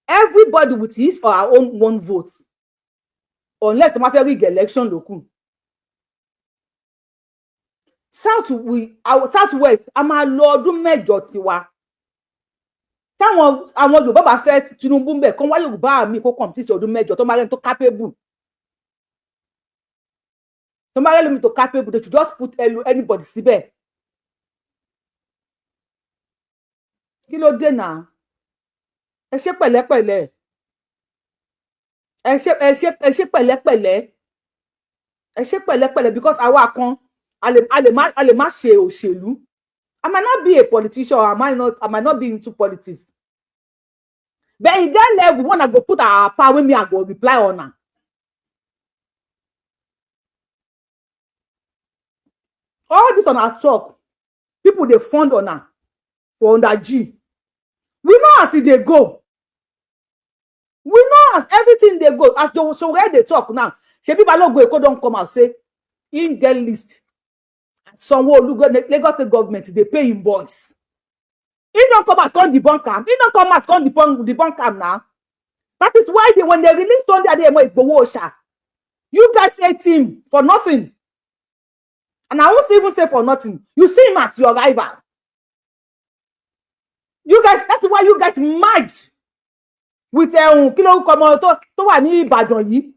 Everybody with his or her own one vote, unless tó máa fẹ́ rig election ló kù. South, we, our South West, a máa lọ ọdún 8 tiwa. Táwọn àwọn Yorùbá bá fẹ́ Tinubu ń bẹ̀, kán wá Yorùbá mi kó complete ọdún 8. Tó máa rẹ́ni tó capable, tó máa rẹ́ni tó capable, they should just put anybody síbẹ̀. Kí ló dé náà? Ẹ ṣe pẹ̀lẹ́pẹ̀lẹ́, ẹ ṣe, ẹ ṣe, ẹ ṣe pẹ̀lẹ́pẹ̀lẹ́, ẹ ṣe pẹ̀lẹ́pẹ̀lẹ́, because àwa kan a lè má ṣe òṣèlú. I might not be a politician or I might not be into politics, but e get level when I go put our power wey me I go reply on am. All this una talk, people dey fund una for under G. We know as e dey go. We know as everything dey go. As the Sowore dey talk now, shebi Balogun Eko don come out say im get list. Sanwo-Olu, Lagos State government dey pay im boys. He don come out come debunk am. He don come out come debunk am now. That is why they, when they release Sunday Adeyemo Igboho Oosha, you guys hate him for nothing. And I won't even say for nothing. You see him as your rival. You guys, that's why you guys merged with kí lórúkọ ọmọ tó wà ní Ìbàdàn yìí,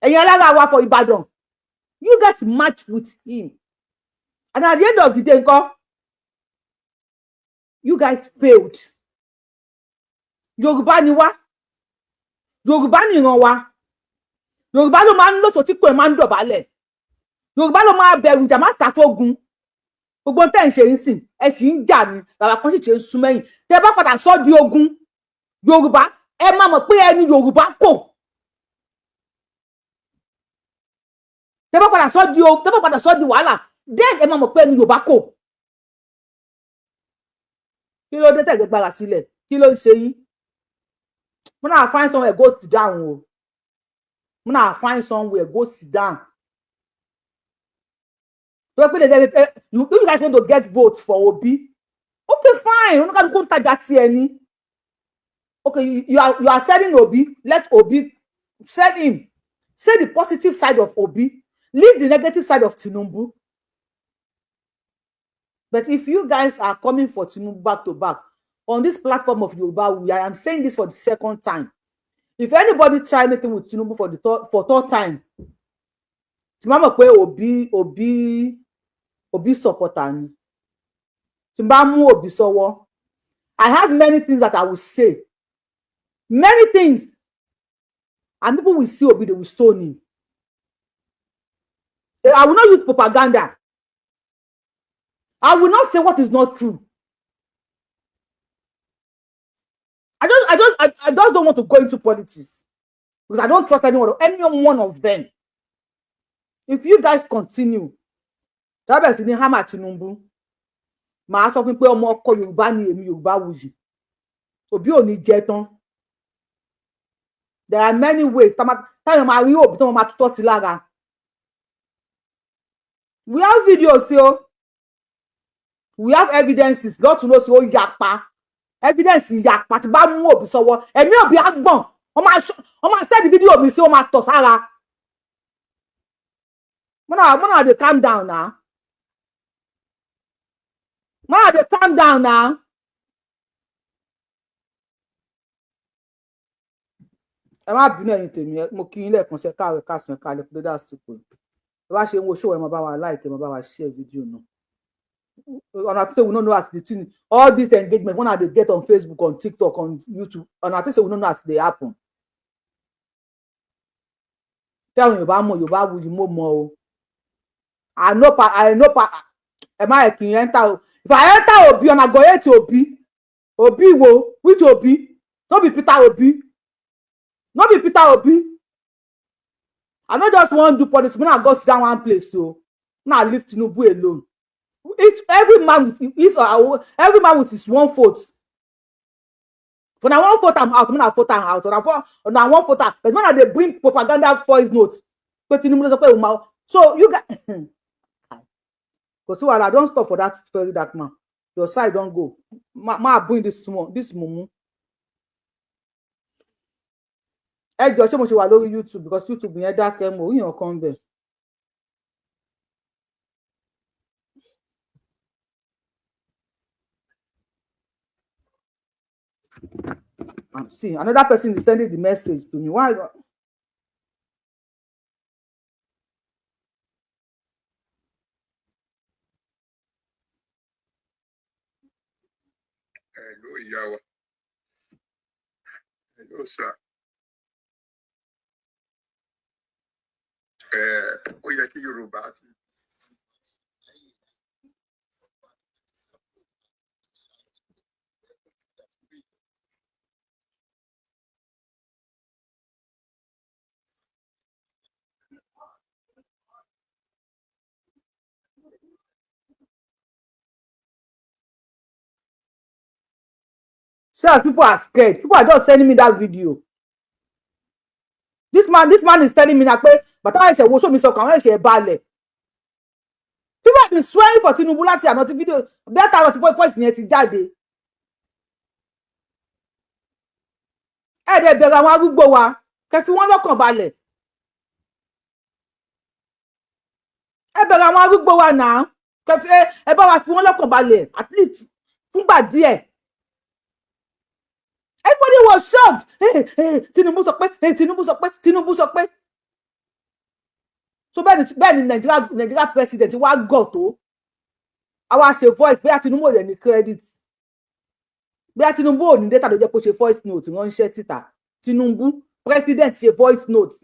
ẹ̀yin alára wa for Ìbàdàn. You guys match with him, and at the end of the day ńkọ́, you guys failed. Yorùbá ni wá, Yorùbá nìran wa. Yorùbá ló máa ń lóṣò tí kò ẹ̀ máa ń dọ̀bálẹ̀. Yorùbá ló máa bẹ̀rù ìjà, má sàfógun. Gbogbo tẹ́ ń ṣe ń sìn, ẹ sì ń jà ní bàbá kan sì ṣe ń sún mẹ́yìn. Tẹ́ bá padà sọ di ogun Yorùbá, ẹ máa mọ̀ pé ẹni Yorùbá kò. Tẹ́ bá padà sọ di wàhálà, then ẹ máa mọ̀ pé ẹni Yorùbá kò. Kí ló dé tẹ̀gbẹ́ gbára sílẹ̀? Kí ló ń ṣe yín? Mo náà find somewhere go sit down o. Mo náà find somewhere go sit down. Tó pé lè you, you guys want to get vote for Obi, okay, fine. Oníkàlùkù ń tajà tiẹ̀ ni. Okay, you are selling Obi. Let Obi sell him. Say the positive side of Obi, leave the negative side of Tinubu. But if you guys are coming for Tinubu back to back on this platform of Yoruba, we, I am saying this for the second time, if anybody try anything with Tinubu for third time, tí má mọ̀ pé Obi supporter ni, tí n bá mú Obi sọ́wọ́, I have many things that I will say, many things, and people will see Obi, they will stone him. I will not use propaganda. I will not say what is not true. I just don't want to go into politics because I don't trust anyone, any one of them. If you guys continue, tábẹ̀ sí ní hammer Tinubu, màá sọ fún pé ọmọ ọkọ Yorùbá ni èmi, Yorùbá wuyì. Òbí ò ní jẹ tán. There are many ways táwọn máa rí Obi tí wọ́n máa tutọ́ sí lára. We have videos o, we have evidences lọ́tún lọ́sí. Ó yapa, evidence yapa. Tí bá mú Obi sọ́wọ́, ẹ̀mí Obi á gbọ̀n. Wọ́n máa send fídíò mi sí, wọ́n máa tọ̀ sára. Mona dey calm down now. Mona dey calm down now. Ẹ má bínú, ẹ̀yin tèmi. Mo kí yín lẹ́ẹ̀kan sí, ẹ káàárọ̀, káàsán, káalẹ́, kú dédé àsìkò yìí. Ẹ bá ṣe ń wo show, ẹ máa bá wa like, ẹ máa bá wa share fídíò náà. Una think say we no know as the thing, all this engagement wey una dey get on Facebook, on TikTok, on YouTube, una think say we no know as e dey happen? Tí àwọn Yorùbá mọ̀, Yorùbá wuyì, mo mọ̀ o. I no pa, I no pa. Ẹ má yẹ kí n enter o. If I enter Obi, una go hate Obi. Obi wo? Which Obi? No be Peter Obi, no be Peter Obi. I no just wan do politics. Make una go sit down one place o. Una leave Tinubu alone. Each every man with his or her, every man with his one vote. For na one vote am out, make una vote am out. Una for una one vote am, but when una dey bring propaganda voice note pé Tinubu ló sọ pé òun máa, so you guys, kò sí wàhálà. Don stop for that very dark man. Your side don go. Ma bring this small, this mumu. Ẹ jọ, ṣé mo ṣe wà lórí YouTube? Because YouTube yẹn dákẹ́, mo rí yàn kan bẹ̀. See, another person is sending the message to me. Why? Hello, ìyá wa. Hello, sir. Ẹ ó yẹ kí Yorùbá ti See as people are scared. People are just sending me that video. This man is telling me na pé bàtà ẹ̀ṣẹ̀ wo sómi sọkàn àwọn ẹ̀ṣẹ̀ balẹ̀. People have been swearing for Tinubu láti àná tí fídíò bẹ́ẹ̀ tààrọ̀ tí voice yẹn ti jáde. Ẹ dẹ̀ bẹ̀rẹ̀ àwọn arúgbó wa, kẹ́ fi wọ́n lọ́kàn balẹ̀. Ẹ bẹ̀rẹ̀ àwọn arúgbó wa náà, kẹ́ fi ẹ bá wa fi wọ́n lọ́kàn balẹ̀ at least fúngbà díẹ̀. Everybody was shocked. Hey, hey, Tinubu sọ pé, hey, Tinubu sọ pé, Tinubu sọ pé. So bẹ́ẹ̀ ni Nigeria president wa gọ̀ tó àwa ṣe voice. Bóyá Tinubu ò dẹ̀ ní credit, bóyá Tinubu ò ní data ló jẹ́ kó ṣe voice note ránṣẹ́ síta. Tinubu president ṣe voice note.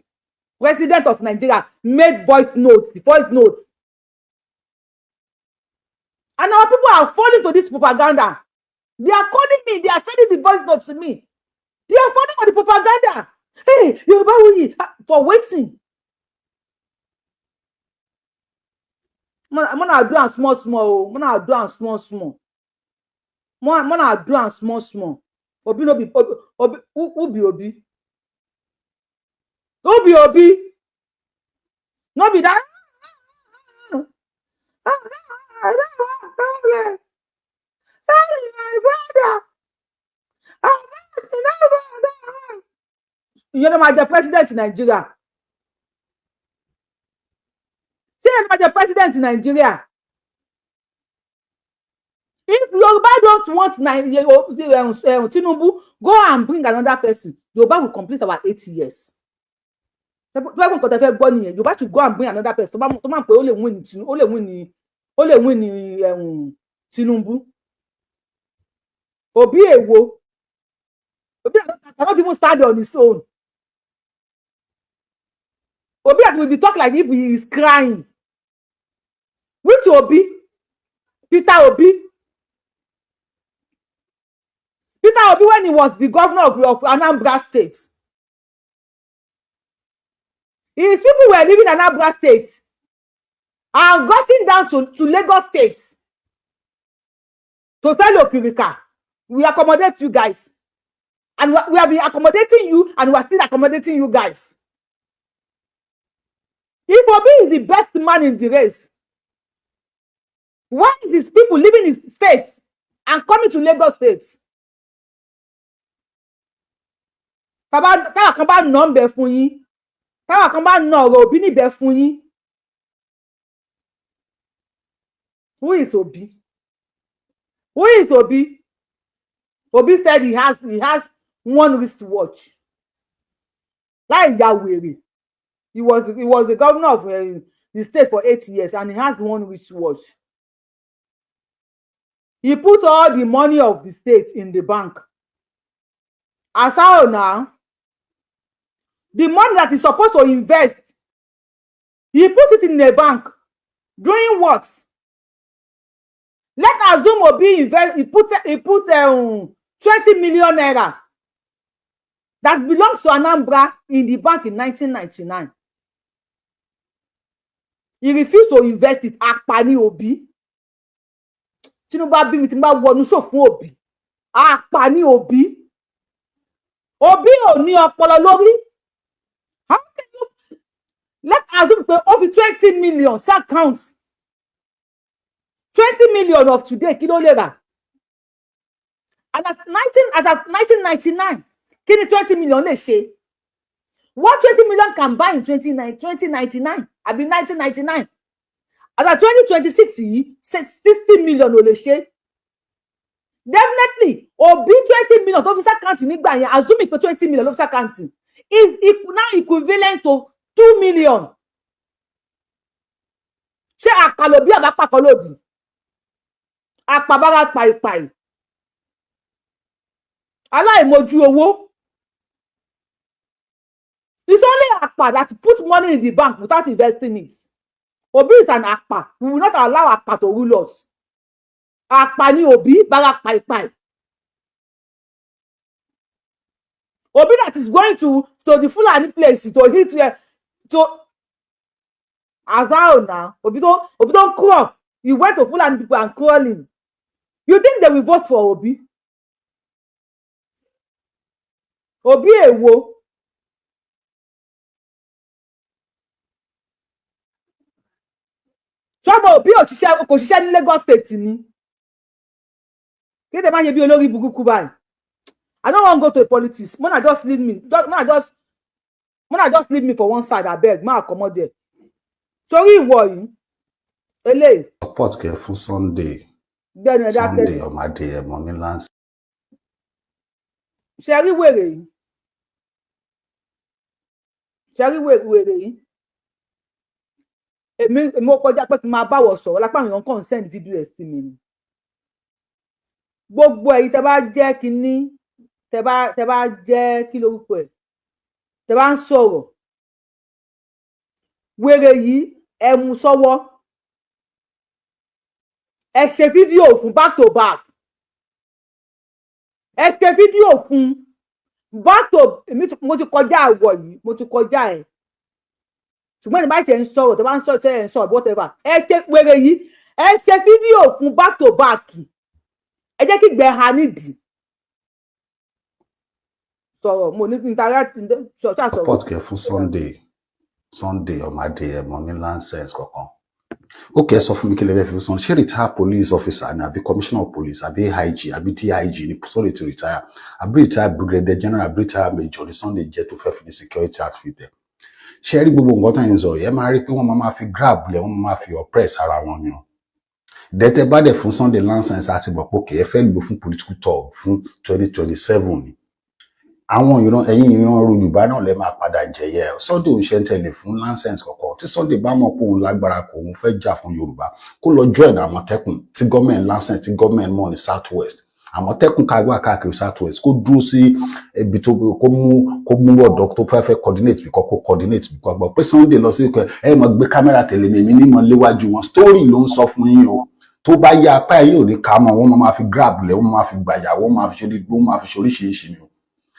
President of Nigeria made voice note, voice note, and our people are falling to this propaganda. They are calling me, they are sending the voice note to me. They are falling for the propaganda. Hey, Yorùbá wuyi for waiting. Mona do am small small o. Mona do am small small. Mona do am small small. Obi no be Obi. Obi who be Obi? Who be Obi? No be that. Sorry, my brother. Ìyẹn ló máa jẹ president Nàìjíríà. Ṣé ìyẹn ló máa jẹ president Nàìjíríà? If Yoruba don't want Tinubu, go and bring another person. Yoruba will complete our 8 years. Tó bá gbọ́n nǹkan tẹ́ fẹ́ gbọ́ nìyẹn. Yoruba should go and bring another person tó máa ń pè ó lè win ní Tinubu. Obi èwo? Obi cannot even stand on his own. Obi that will be talk like if he is crying. Which Obi? Peter Obi. Peter Obi, when he was the governor of Anambra State, his people were living in Anambra State and gushing down to Lagos State to sell okirika. We accommodate you guys. And we have been accommodating you and we are still accommodating you guys. If Obi is the best man in the race, why is his people leaving his state and coming to Lagos State? Bàbá táwa kan bá nà ń bẹ fún yín, táwa kan bá nà ọ̀rọ̀ Obi níbẹ̀ fún yín. Who is Obi? Who is Obi? Obi said he has one wristwatch. Láì ya wèrè. He was the governor of the state for 8 years and he has one wristwatch. He put all the money of the state in the bank. As how now, the money that he's supposed to invest, he put it in the bank. Doing what? Let assume Obi invest, he put 20 million naira that belongs to Anambra in the bank in 1999. He refused to invest it. Àpà ni Obi. Tinubu bá bí mi tí n bá wọnú sòfún Obi. Àpà ni Obi. Obi ò ní ọpọlọ lórí. How can you let assume pé ó fi 20 million sí account? 20 million of today, kí ló lè rà? And as at 1999, kí ni 20 million lè ṣe? What 20 million can buy in 20ninety-nine àbí 1999, as at 2026 yìí, 60 million ò lè ṣe. Definitely Obi, 20 million tó fi sí account nígbà yẹn, assuming pé 20 million ló fi sí account, is now equivalent to 2 million. Ṣé àpàlòbí àbápàkọlòbí àpàbára pàìpàì aláìmojú owó? It's only àpà that put money in the bank without investing it. Obi is an àpà. We will not allow àpà to rule us. Àpà ni Obi, bára pàìpàì. Obi that is going to the Fulani place to hit to Azao now. Obi don crawl. He went to Fulani people and crawling. You think they will vote for Obi? Obi èwo? Sọmọ Obi ò ṣiṣẹ́, kò ṣiṣẹ́ ní Lagos State ni? Kí tẹ máa ń ṣe bí olórí burúkú báyìí? I no wan go to politics. Mona just leave me. Just, Mona just leave me for one side, abeg. Ma comot there. Sórí ìwọ yìí, eléyìí. Support kẹ fún Sunday. Gbẹnu ẹ dákẹ́. Sunday ọmọ Adéyẹmọ ní láǹsì. Ṣe rí wèrè yìí? Ṣe rí wèrè yìí? Èmi ó kọjá pé kí n máa báwọ̀ sọ̀rọ̀ lápá. Àwọn èèyàn kàn ń send video ẹ̀ sí mi ni. Gbogbo ẹ̀yin tẹ́ bá jẹ́ kínní, tẹ́ bá jẹ́ kí lórúkọ ẹ̀, tẹ́ bá ń sọ̀rọ̀ wèrè yìí, ẹ mú sọ́wọ́, ẹ ṣe fídíò fún back to back, ẹ ṣe fídíò fún back to. Èmi mo ti kọjá àwọ̀ yìí, mo ti kọjá ẹ̀. Ṣùgbọ́n ní bá ṣe ń sọ̀rọ̀, tẹ́ bá ń sọ̀rọ̀, tẹ́ ẹ̀ ń sọ̀rọ̀, whatever, ẹ ṣe wèrè yìí, ẹ ṣe fídíò fún back to back. Ẹ jẹ́ kí gbẹ ha nídìí sọ̀rọ̀. Mo ní interact sọ̀rọ̀ sọ̀rọ̀. Support kẹ fún Sunday, Sunday ọmọ Adéyẹmọ ní license kankan. Ó kẹ́ ẹ sọ fún mi, kí lè fẹ́ fi Sunday ṣé? Retired police officer ni, àbí commissioner of police, àbí AIG, àbí DIG ni Sunday to retire, àbí retired brigadier general, àbí retired major ni Sunday jẹ́ tó fẹ́ fi ní security outfit ẹ̀? Ṣé rí gbogbo nǹkan tó ń sọ yìí, ẹ máa rí pé wọ́n máa fi grab lẹ̀, wọ́n máa fi oppress ara wọn ni o. Dẹ́tẹ́ bá dẹ̀ fún Sunday license, àti mọ̀ pé kì í fẹ́ lò fún political talk fún 2027 ni. Àwọn ìran, ẹ̀yin ìran Yorùbá náà lè máa padà jẹyẹ. Sunday ò ń ṣe ń tẹ̀lé fún license kankan. Tí Sunday bá mọ̀ pé òun lágbára, kò òun fẹ́ jà fún Yorùbá, kó lọ join Àmọ̀tẹ́kùn tí gọ́ọ̀mẹ̀ntì license, tí gọ́ọ̀mẹ̀ntì mọ̀ ní South West. Àmọ̀tẹ́kùn kágbá káàkiri South West, kó dúró sí ibi tó kó mú ọ̀dọ́ tó fẹ́ fẹ́ coordinate bí kò kó coordinate bí kò gbọ́ pé Sunday lọ sí ẹ mọ̀ gbé kámẹ́rà tẹ̀lé mi, èmi ní mọ̀ léwájú wọn. Story ló ń sọ fún yín o. Tó bá yá, apá ẹ yóò ní ká mọ́. Wọn máa fi grab lẹ̀, wọ́n máa fi gbàyàwó, wọ́n máa fi ṣe, wọ́n máa fi ṣe oríṣiríṣi ni o.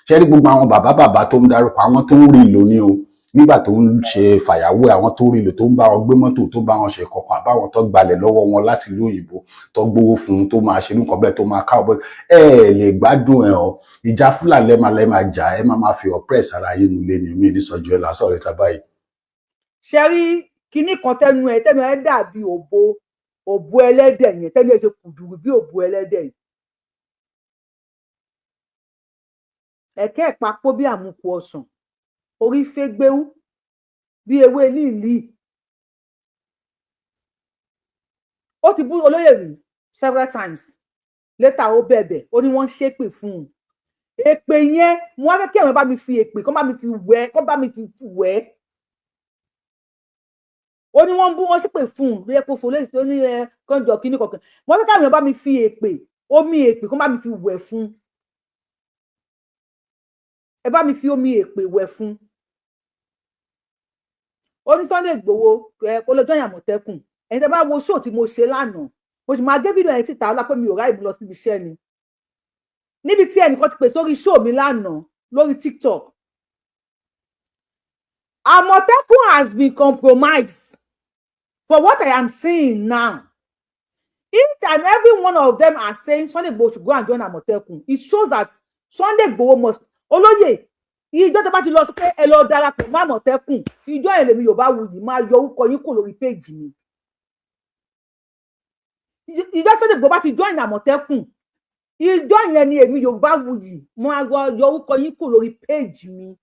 Ṣé rí gbogbo àwọn bàbá bàbá tó ń darúkọ, àwọn tó ń rí lò ní o. Nígbà tó ń ṣe fàyàwọ́, àwọn tó rí lò, tó ń bá wọn gbé mọ́tò, tó bá wọn ṣe kọ̀ọ̀kan, àbáwọn tó gbalẹ̀ lọ́wọ́ wọn láti ìlú òyìnbó, tó gbowó fún un, tó máa ṣe nǹkan bẹ́ẹ̀, tó máa ká ọ̀bẹ, ẹ lè gbádùn ẹ ọ. Ìjà Fúlàní lẹ́ẹ̀ máa jà, ẹ máa máa fi oppress ara yín nulẹ̀ ní mi ní sọjú ẹ lásán rẹ tá báyìí. Ṣe rí kinní kan tẹnu ẹ dàbí òbò ẹlẹ́dẹ̀ yẹn, tẹnu ẹ ṣe kùdùrù bí òbò ẹlẹ́dẹ̀ yìí, ẹ̀kẹ́ ìpapò bí àmukù ọsàn, orí fẹ́gbẹ́ú bí ewé líìlíì. Ó ti bú olóyè rí several times. Later ó bẹ̀bẹ̀, ó ní wọ́n ṣépè fún un. Èpè yẹn, mo wá fẹ́ kí àwọn bá mi fi èpè kọ́ bá mi fi wẹ̀, kọ́ bá mi fi wẹ̀. Ó ní wọ́n bú, wọ́n ṣépè fún un, ló yẹ kó fò lóyè tó ní ẹ kànjọ kínní kọ̀ọ̀kan. Mo fẹ́ káwọn bá mi fi èpè, omi èpè, kọ́ bá mi fi wẹ̀ fún un. Ẹ bá mi fi omi èpè wẹ̀ fún un. Ó ní Sunday Igboho ẹ kó lọ join Àmọ̀tẹ́kùn. Ẹ̀yin tẹ́ bá wo show tí mo ṣe lánàá, mo sì máa gé fídíò yẹn síta ọlá pé mi ò ráyè lọ síbi iṣẹ́ ni, níbi tí ẹnìkan ti pè sórí show mi lánàá lórí TikTok. Àmọ̀tẹ́kùn has been compromised. For what I am seeing now, each and every one of them are saying Sunday Igboho should go and join Àmọ̀tẹ́kùn. It shows that Sunday Igboho must, olóyè, ìjọ tó bá ti lọ sí pé ẹ lọ darapọ̀ mọ́ Àmọ̀tẹ́kùn, ìjọ yẹn lèmi Yorùbá Wuyì máa yọ orúkọ yín kò lórí péèjì mi. Ìjọ Sunday Igboho bá ti join Àmọ̀tẹ́kùn, ìjọ yẹn ni èmi Yorùbá Wuyì máa yọ orúkọ yín kò lórí péèjì mi,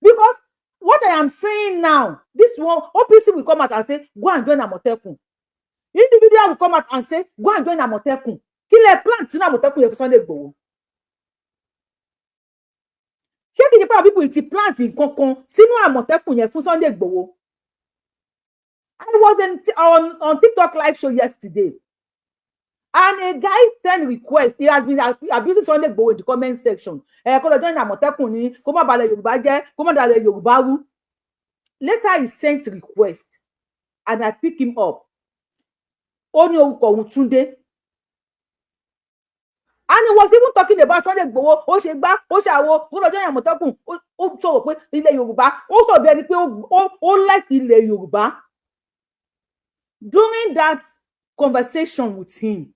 because what I am saying now, this one, OPC will come out and say go and join Àmọ̀tẹ́kùn, individual will come out and say go and join Àmọ̀tẹ́kùn. Kí lẹ plant sínú Àmọ̀tẹ́kùn yẹn fún Sunday Igboho? Ṣé kìí ṣe pé àwọn people ti plant nǹkan kan sínú Àmọ̀tẹ́kùn yẹn fún Sunday Igboho? I was on TikTok live show yesterday and a guy send request. He has been abusing Sunday Igboho in the comment section. Ẹ kó lọ join Àmọ̀tẹ́kùn ni, kó má balẹ̀ Yorùbá jẹ́, kó má dalẹ̀ Yorùbá rú. Later he sent request and I pick him up. Ó ní orúkọ òun Túndé, and he was even talking about Sunday Igboho. Ó ṣe gbá, ó ṣàwo, ó lọ join Àmọ̀tẹ́kùn. Ó sọ̀rọ̀ pé ilẹ̀ Yorùbá, ó sọ̀rọ̀ bí ẹni pé ó like ilẹ̀ Yorùbá. During that conversation with him,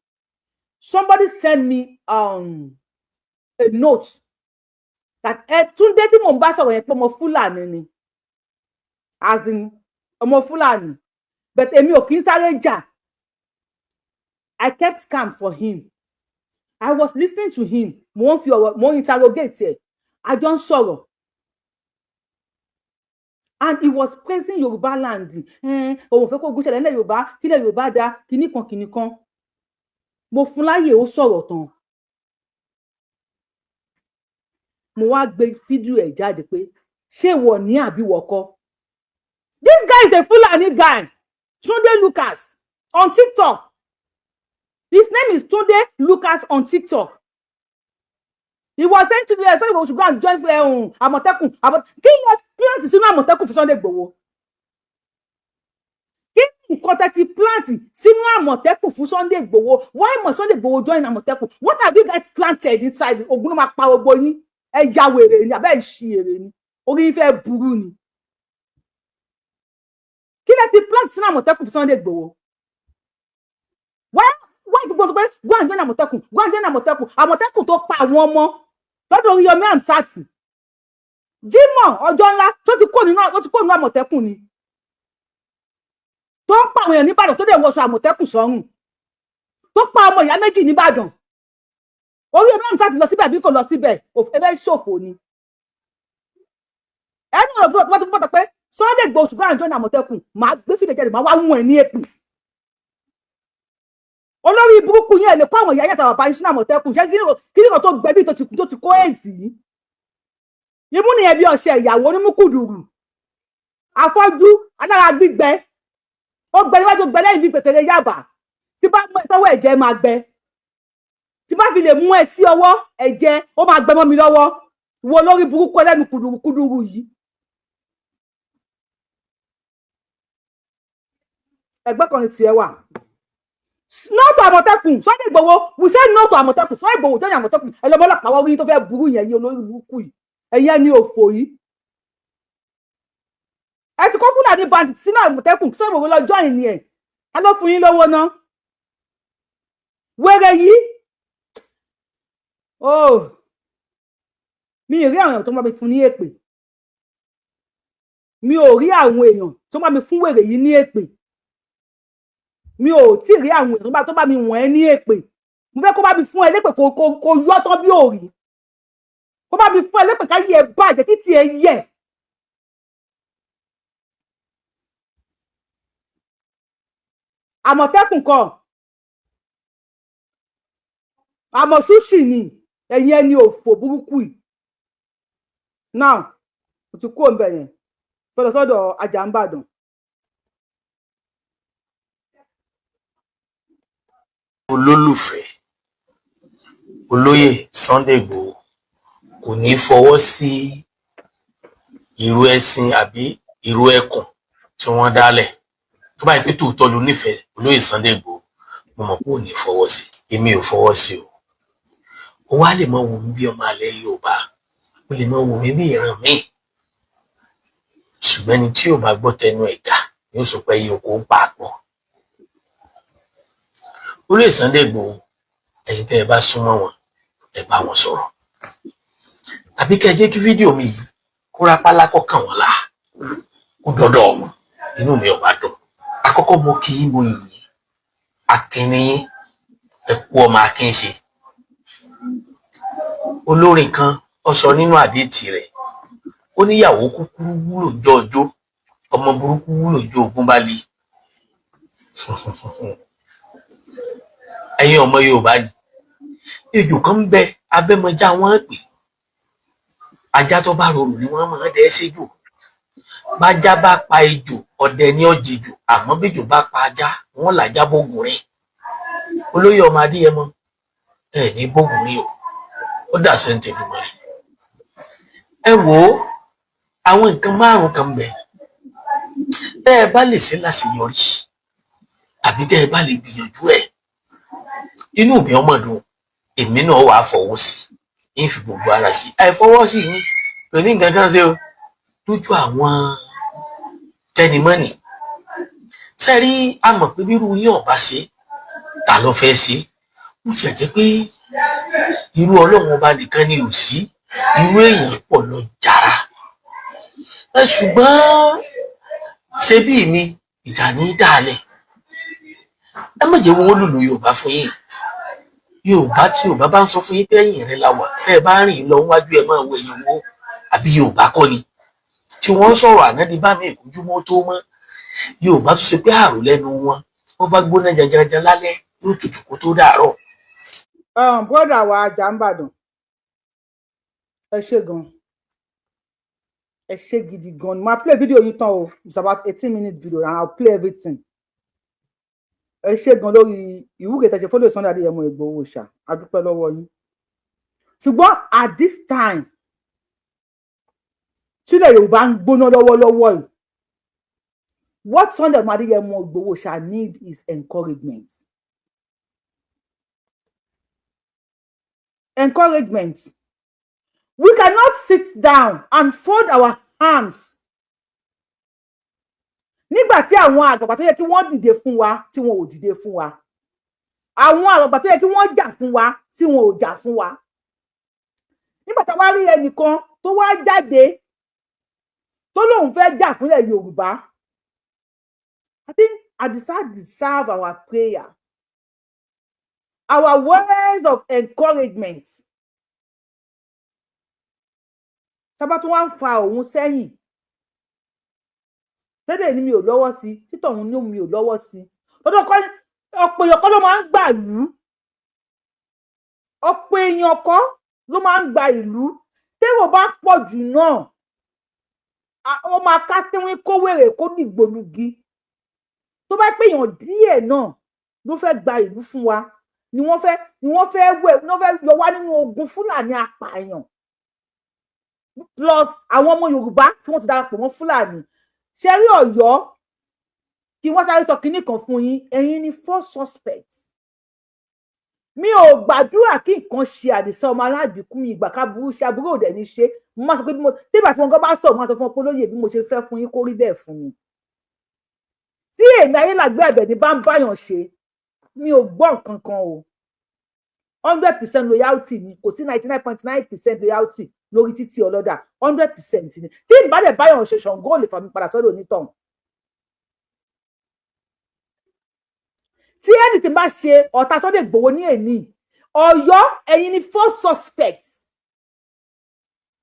somebody send me a note that ẹ Túndé tí mò ń bá sọ̀rọ̀ yẹn, pé ọmọ Fúlàní ni, as in ọmọ Fúlàní, but èmi ò kí ń sáré jà. I kept calm for him. I was listening to him. Mo ń fi ọ̀rọ̀, mo ń interrogate ẹ̀, a jọ ń sọ̀rọ̀, and he was praising Yorùbá land. Òun fẹ́ kó ogun ṣẹlẹ̀ nílẹ̀ Yorùbá, kílẹ̀ Yorùbá da kinní kan kinní kan. Mo fún láyè, ó sọ̀rọ̀ tán, mo wá gbé fídíò ẹ̀ jáde pé ṣé ìwọ ní àbí wọkọ. This guy is a Fulani guy, Tunde Lucas on TikTok. His name is Tunde Lucas on TikTok. He was saying to the Sunday Igboho should go and join Àmọ̀tẹ́kùn. Kí lẹ plant sínú Àmọ̀tẹ́kùn fún Sunday Igboho? Kí nǹkan tẹ́ ti plant sínú Àmọ̀tẹ́kùn fún Sunday Igboho? Why must Sunday Igboho join Àmọ̀tẹ́kùn? What have you guys planted inside? Ogun ló máa pa gbogbo yín. Ẹ ya wèrè ni àbẹ́ ìṣí èrè ni, orí yín fẹ́ burú ni. Kí lẹ ti plant sínú Àmọ̀tẹ́kùn fún Sunday Igboho? Why gbogbo sọ pé go and join Àmọ̀tẹ́kùn, go and join Àmọ̀tẹ́kùn? Àmọ̀tẹ́kùn tó pa àwọn ọmọ lọ́dọ̀ Oríyọmí Hamzat, Jimoh ọjọ́ ńlá, tó ti kó nínú Àmọ̀tẹ́kùn ni, tó ń pa àwọn èèyàn nìbàdàn, tó dẹ̀ wọṣọ Àmọ̀tẹ́kùn sọ́rùn, tó pa ọmọ ìyá méjì nìbàdàn. Oríyọmí Hamzat lọ síbẹ̀ bí kò lọ síbẹ̀, ẹ fẹ́ ṣòfò ni. Ẹnu ọ̀rọ̀ fún ọ̀tún bọ́tọ̀ pé Sunday Igboho ṣùgbọ́n àjọ ní Àmọ̀tẹ́kùn, máa gbé fìdí jáde, máa wá wọ̀n ẹ̀ ní èpè. Olórí burúkú yẹn lè kó àwọn ìyá yàtọ̀ bàbá yín sínú Àmọ̀tẹ́kùn. Ṣé kíní kan tó gbẹ bí tó ti kó èsì yìí? Imú nìyẹn bí ọṣẹ ìyàwó onímùkùdùrù, afọ́jú alára gbígbẹ, ó gbẹ níwájú, gbẹ lẹ́yìn bí pètèrè yàbá. Tí bá mú ẹ sọ́wọ́, ẹ̀jẹ̀ máa gbẹ. Tí bá fi lè mú ẹ sí ọwọ́, ẹ̀jẹ̀ ó máa gbẹ mọ́ mi lọ́wọ́. Wo lórí burúkú ẹlẹ́nu kùdùrù kùdùrù yìí. Ẹgbẹ́ kan ní tiẹ̀ wà. No to Àmọ̀tẹ́kùn. Sunday Igboho, we say no to Àmọ̀tẹ́kùn. Sunday Igboho jẹ́ Àmọ̀tẹ́kùn. Ẹ lọ́mọ ọlọ́pàá wọ́n rí tó fẹ́ burú yẹn yìí, olórí burúkú yìí, ẹ̀yin ẹni òfò yìí. Ẹ ti kó Fúlàní bandit sínú Àmọ̀tẹ́kùn. Kí Sunday Igboho lọ join ni ẹ̀? Ká ló fún yín lówó ná? Wèrè yìí, oh, mi ì rí àwọn èèyàn tó ń bá mi fún ní èpè. Mi ò rí àwọn èèyàn tó ń bá mi fún wèrè yìí ní èpè. Mi ò tí ì rí àwọn èèyàn tó bá mi wọ̀n ẹ́ ní èpè. Mo fẹ́ kó bá mi fún ẹ lépè, kó yọ́ tán bí òrì, kó bá mi fún ẹ lépè, káyé ẹ bàjẹ́, títí ẹ yẹ. Àmọ̀tẹ́kùn kọ́, àmọ̀ṣúṣì ni ẹ̀yin ẹni òfò burúkú yìí. Now, mo ti kú òǹbẹ̀ yẹn, fẹ́ lọ sọ́dọ̀ Ajáǹbàdàn. Olólùfẹ́ olóyè Sunday Igboho kò ní í fọwọ́ sí ìrú ẹṣin àbí ìrú ẹkùn tí wọ́n dálẹ̀. Tó bá yẹ pé tòótọ́ ló nífẹ̀ẹ́ olóyè Sunday Igboho, mo mọ̀ pé ò ní fọwọ́ sí. Èmi ò fọwọ́ sí o. Ó wá lè máa wù mí bí ọmọ àlẹ Yorùbá, ó lè máa wù mí bí ìran míì, ṣùgbọ́n ẹni tí ò bá gbọ́ tẹnu ẹ̀gà yóò sọ pé iye oko ń pa àpọ̀. Olóyè Sunday Igboho, ẹ̀yin tẹ́ ẹ bá súnmọ́ wọn, ẹ bá wọn sọ̀rọ̀, tàbí kẹ́ ẹ jẹ́ kí fídíò mi yìí kó rápálá kó kàn wọ́n là, kó dọ́dọ̀ wọn, inú mi ò bá dùn. Àkọ́kọ́, mo kí yín, mo yìn yín, akin ni yín, ẹ kú ọmọ akin ṣe. Olórin kan ó sọ nínú àdéhìtì rẹ̀, ó níyàwó kúkúrú wúlò jọ ọjọ́, ọmọ burúkú wúlò jọ ogun bá le. Ẹ̀yin ọmọ Yorùbá ni ejò kan ń bẹ, abẹ́mọjá wọn pè, ajá tó bá rorò ni wọ́n máa dẹ́ séjò. Bájá bá pa ejò, ọdẹ ní ọjẹjò, àmọ́ bẹ́jò bá pa ajá, wọ́n làjá bógun rìn. Olóyè ọmọ Adéyẹmọ, ẹ ní bógun rìn o, ó dà sẹ́ńtẹ̀ dùmọ̀rẹ́. Ẹ wò ó, àwọn nǹkan márùn kan bẹ tẹ́ ẹ bá lè ṣe láṣeyọrí, àbí tẹ́ ẹ bá lè gbìyànjú ẹ̀, inú mi ọmọ dùn, èmi náà wàá fọwọ́ sí i, ń fi gbogbo ara sí i. Àìfọwọ́ sí yín kò ní nǹkan kan ṣe o lójú àwọn tẹnimọ́nì sẹ́rí. A mọ̀ pé bírú yín ọ̀bá ṣe, ta ló fẹ́ ṣe? Ó tiẹ̀ jẹ́ pé irú Ọlọ́run ọba nìkan ni ò sí, irú èèyàn pọ̀ lọ jàrá ẹ. Ṣùgbọ́n ṣe bí mi ìjà ní í dàlẹ̀, ẹ má jẹ́ wọn lùlù Yorùbá fún yín. Yorùbá tí Yorùbá bá ń sọ fún yín pé ẹ̀yìn rẹ la wà, tẹ́ ẹ bá rìn lọ wájú, ẹ máa wo ẹ̀yìn wo, àbí Yorùbá kọ́ ni tí wọ́n ń sọ̀rọ̀ ànádìí bá mi ìkúnjúmọ́ tó mọ́. Yorùbá tó ṣe pé àrò lẹ́nu wọn, wọ́n bá gbóná janjanjan lálẹ́, yóò tutù kó tó dàárọ̀. Brother wa Ajáǹbàdàn, ẹ ṣé gan, ẹ ṣé gidi gan. Máa play video yìí tán o. It's about 18 minute video and I'll play everything. Ẹ ṣé gan lórí ìwúre tẹ̀sẹ̀ fọ́lọ́ Sunday Adéyẹmọ Ìgbòho ṣá, a dúpẹ́ lọ́wọ́ yín. Ṣùgbọ́n at this time tílẹ̀ Yorùbá ń gbóná lọ́wọ́lọ́wọ́ yìí, what Sunday Adéyẹmọ Ìgbòho ṣá need is encouragement. Encouragement. We cannot sit down and fold our arms nígbà tí àwọn àgbàgbà tó yẹ kí wọ́n dìde fún wa tí wọn ò dìde fún wa, àwọn àgbàgbà tó yẹ kí wọ́n jà fún wa tí wọn ò jà fún wa, nígbà tá a wá rí ẹnìkan tó wá jáde tó lóun fẹ́ jà fúnlẹ̀ Yorùbá. I think Adisa deserve our prayer, our words of encouragement. Sábà tí wọ́n ń fa òun sẹ́yìn tẹ́lẹ̀ ní mi ò lọ́wọ́ sí, títọ̀ òun ní mi ò lọ́wọ́ sí lọ́dọ̀ kọ́. Ọ̀pọ̀ èèyàn kọ́ ló máa ń gbà ìlú, ọ̀pọ̀ èèyàn kọ́ ló máa ń gba ìlú. Tèrò bá pọ̀ jù náà, ó máa ká síwín, kó wèrè, kó dìgbòlugi. Tó bá pé èèyàn díẹ̀ náà ló fẹ́ gba ìlú fún wa, ni wọ́n fẹ́ wẹ̀, ni wọ́n fẹ́ yọ wá nínú ogun Fúlàní apààyàn, plus àwọn ọmọ Yorùbá tí wọ́n ti darapọ̀ mọ́ Fúlàní. Ṣe rí Ọ̀yọ́, kí wọ́n sáré sọ kinní kan fún yín, ẹ̀yin ni first suspect. Mi ò gbàdúrà kí nǹkan ṣe Àdìsá ọmọ aládìkún mi. Ìgbà ká burú ṣe aburú òdẹ ní ṣe. Mo máa sọ pé bí mo tí ìgbà tí mo gan bá sọ̀rọ̀, mo máa sọ fún ọ pé, olóyè, bí mo ṣe fẹ́ fún yín kó rí bẹ́ẹ̀ fún mi. Tí èmi Ayélàgbé Àbẹ̀ní bá ń báyàn ṣe, mi ò gbọ́ nǹkan kan o. 100% loyalty ni. Kò sí 99.9% loyalty lórí títí ọlọ́dà. 100% ni. Tí n bá dẹ̀ báyàn ṣe, Ṣàngó ò lè fà mí padà sọ́dọ̀ onítọ̀hún. Tí ẹnì tí n bá ṣe ọ̀tá Sunday Igboho ní èní, Ọ̀yọ́, ẹ̀yin ni first suspect.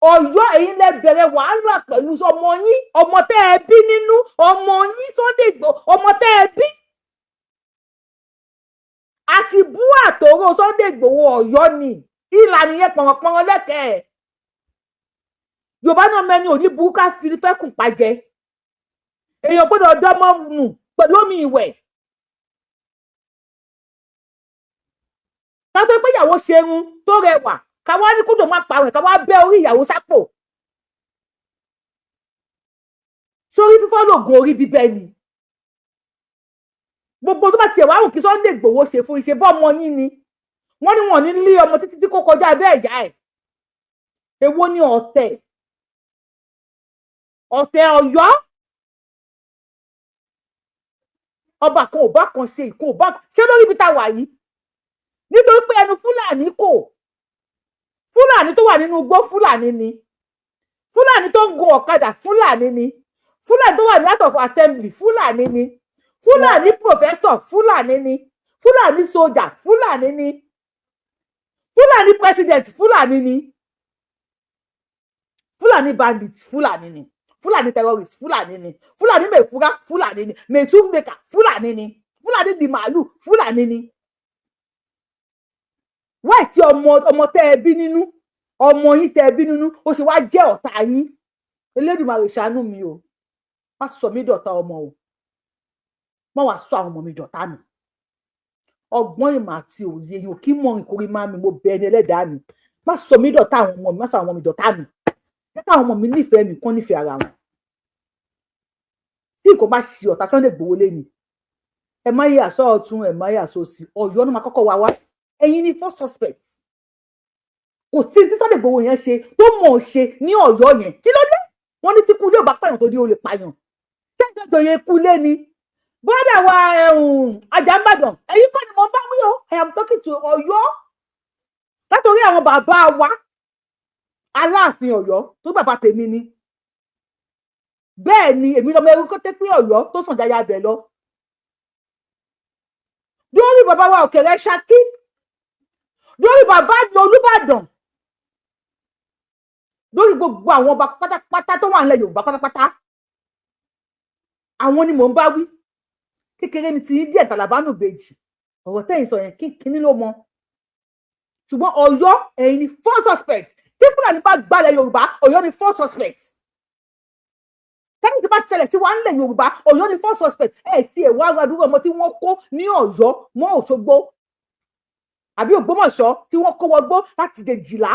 Ọ̀yọ́, ẹ̀yin lẹ bẹ̀rẹ̀ wàhálà pẹ̀lú ọmọ yín, ọmọ tẹ́ ẹ bí nínú, ọmọ yín Sunday Igboho, ọmọ tẹ́ ẹ bí. Àti bú àtòrò Sunday Igboho, Ọ̀yọ́ ni ìlànà yẹn pọ̀nrọ̀pọ̀nrọ̀ lẹ́kẹ̀ẹ́. Yorùbá náà mẹ́ni òní burú ká fi fẹ́kùn pàjẹ́. Èèyàn gbọ́dọ̀ dọ́mọ́ nù pẹ̀lú omi ìwẹ̀. Ká tó pé ìyàwó ṣerun tó rẹwà, ká wá ní kúndùn má parun, ká wá bẹ́ orí ìyàwó sápò. Sórí fífọ́ lògùn orí bíbẹ́ ni. Gbogbo tó bá tiẹ̀ wá rùn kí Sunday Igboho ṣe fún ìṣe bọ́ ọmọ yín ni. Wọ́n ní wọn ní lé ọmọ títí tí kò kọjá abẹ́ ẹ̀yà ẹ̀. Èwo ni ọ̀tẹ̀ ọ̀tẹ̀ Ọ̀yọ́? Ọba kan ò bá kan ṣe, ìkan ò bá ṣé lórí ibi tá a wà yìí, nítorí pé ẹnu Fúlàní kò. Fúlàní tó wà nínú igbó, Fúlàní ni. Fúlàní tó ń gun ọ̀kadà, Fúlàní ni. Fúlàní tó wà ní House of Assembly, Fúlàní ni. Fúlàní professor, Fúlàní ni. Fúlàní sójà, Fúlàní ni. Fúlàní president, Fúlàní ni. Fúlàní bandit, Fúlàní ni. Fúlàní terrorist, Fúlàní ni. Fúlàní mẹfúra, Fúlàní ni. Mẹtúmẹkà, Fúlàní ni. Fúlàní di màálù, Fúlàní ni. Wáì tí ọmọ ọmọ tẹ ẹ bí nínú, ọmọ yín tẹ ẹ bí nínú, ó ṣe wá jẹ́ ọ̀tá yín? Elédùmarè, ṣàánú mi o. Má sọ mí dọ̀tá ọmọ o. Má wàá sọ àwọn ọmọ mi dọ̀tá mi. Ọgbọ́n, ìmọ̀ àti òye yìí ò kí mọ ìkórè má mi. Mo bẹ ẹni ẹlẹ́dàá mi, má sọ mí dọ̀tá àwọn ọmọ mi, má sọ àwọn ọmọ mi dọ̀tá mi. Jẹ́ káwọn ọmọ mi nífẹ̀ẹ́ mi, kán nífẹ̀ẹ́ ara wọn. Tí nǹkan bá ṣe ọ̀tá Sunday Igboho lẹ́ni, ẹ má yà sọ ọ̀tún, ẹ má yà sọ òsì, Ọ̀yọ́ ló máa kọ́kọ́ wá wá. Ẹ̀yin ni first suspect. Kò sí tí Sunday Igboho yẹn ṣe tó mọ̀ ọ́ ṣe ní Ọ̀yọ́ yẹn. Kí ló dé? Wọ́n ní tí kú ilé ò bá pààyàn tó ní ó lè pààyàn. Ṣé ìjọjọ yẹn kú ilé ni? Bọ́dà wa Àjàmbàdàn, ẹ̀yin kọ́ ni mo bá wí o. I am talking to Ọ̀yọ́, látòrí àwọn bàbá wa Aláàfin Ọ̀yọ́ tó bàbá tèmi ni. Bẹ́ẹ̀ ni, èmi lọmọ ẹrú kọ́tẹ́ pé Ọ̀yọ́ tó sàn jáyà bẹ̀ lọ, lórí bàbá wa Òkèrè Ṣakí, lórí bàbá mi Olúbàdàn, lórí gbogbo àwọn ọba pátápátá tó wà nílẹ̀ Yorùbá pátápátá, àwọn ni mò ń bá wí. Kékeré ni ti yín díẹ̀ tàlàbánù bèjì. Ọ̀rọ̀ tẹ́yìn sọ yẹn kínkínní ló mọ, ṣùgbọ́n Ọ̀yọ́, ẹ̀yin ni first suspect. Tí Fúlàní bá gbalẹ̀ Yorùbá, Ọ̀yọ́ ni first suspect. Tẹ́lẹ̀ tí bá ṣẹlẹ̀ sí wa nílẹ̀ Yorùbá, Ọ̀yọ́ ni first suspect. Ẹ̀ tí ẹ̀ wá àdúgbò ọmọ tí wọ́n kó ní Ọ̀yọ́ mọ́ Òṣogbo àbí Ògbómọ̀ṣọ́, tí wọ́n kó wọgbó láti dèjìlá,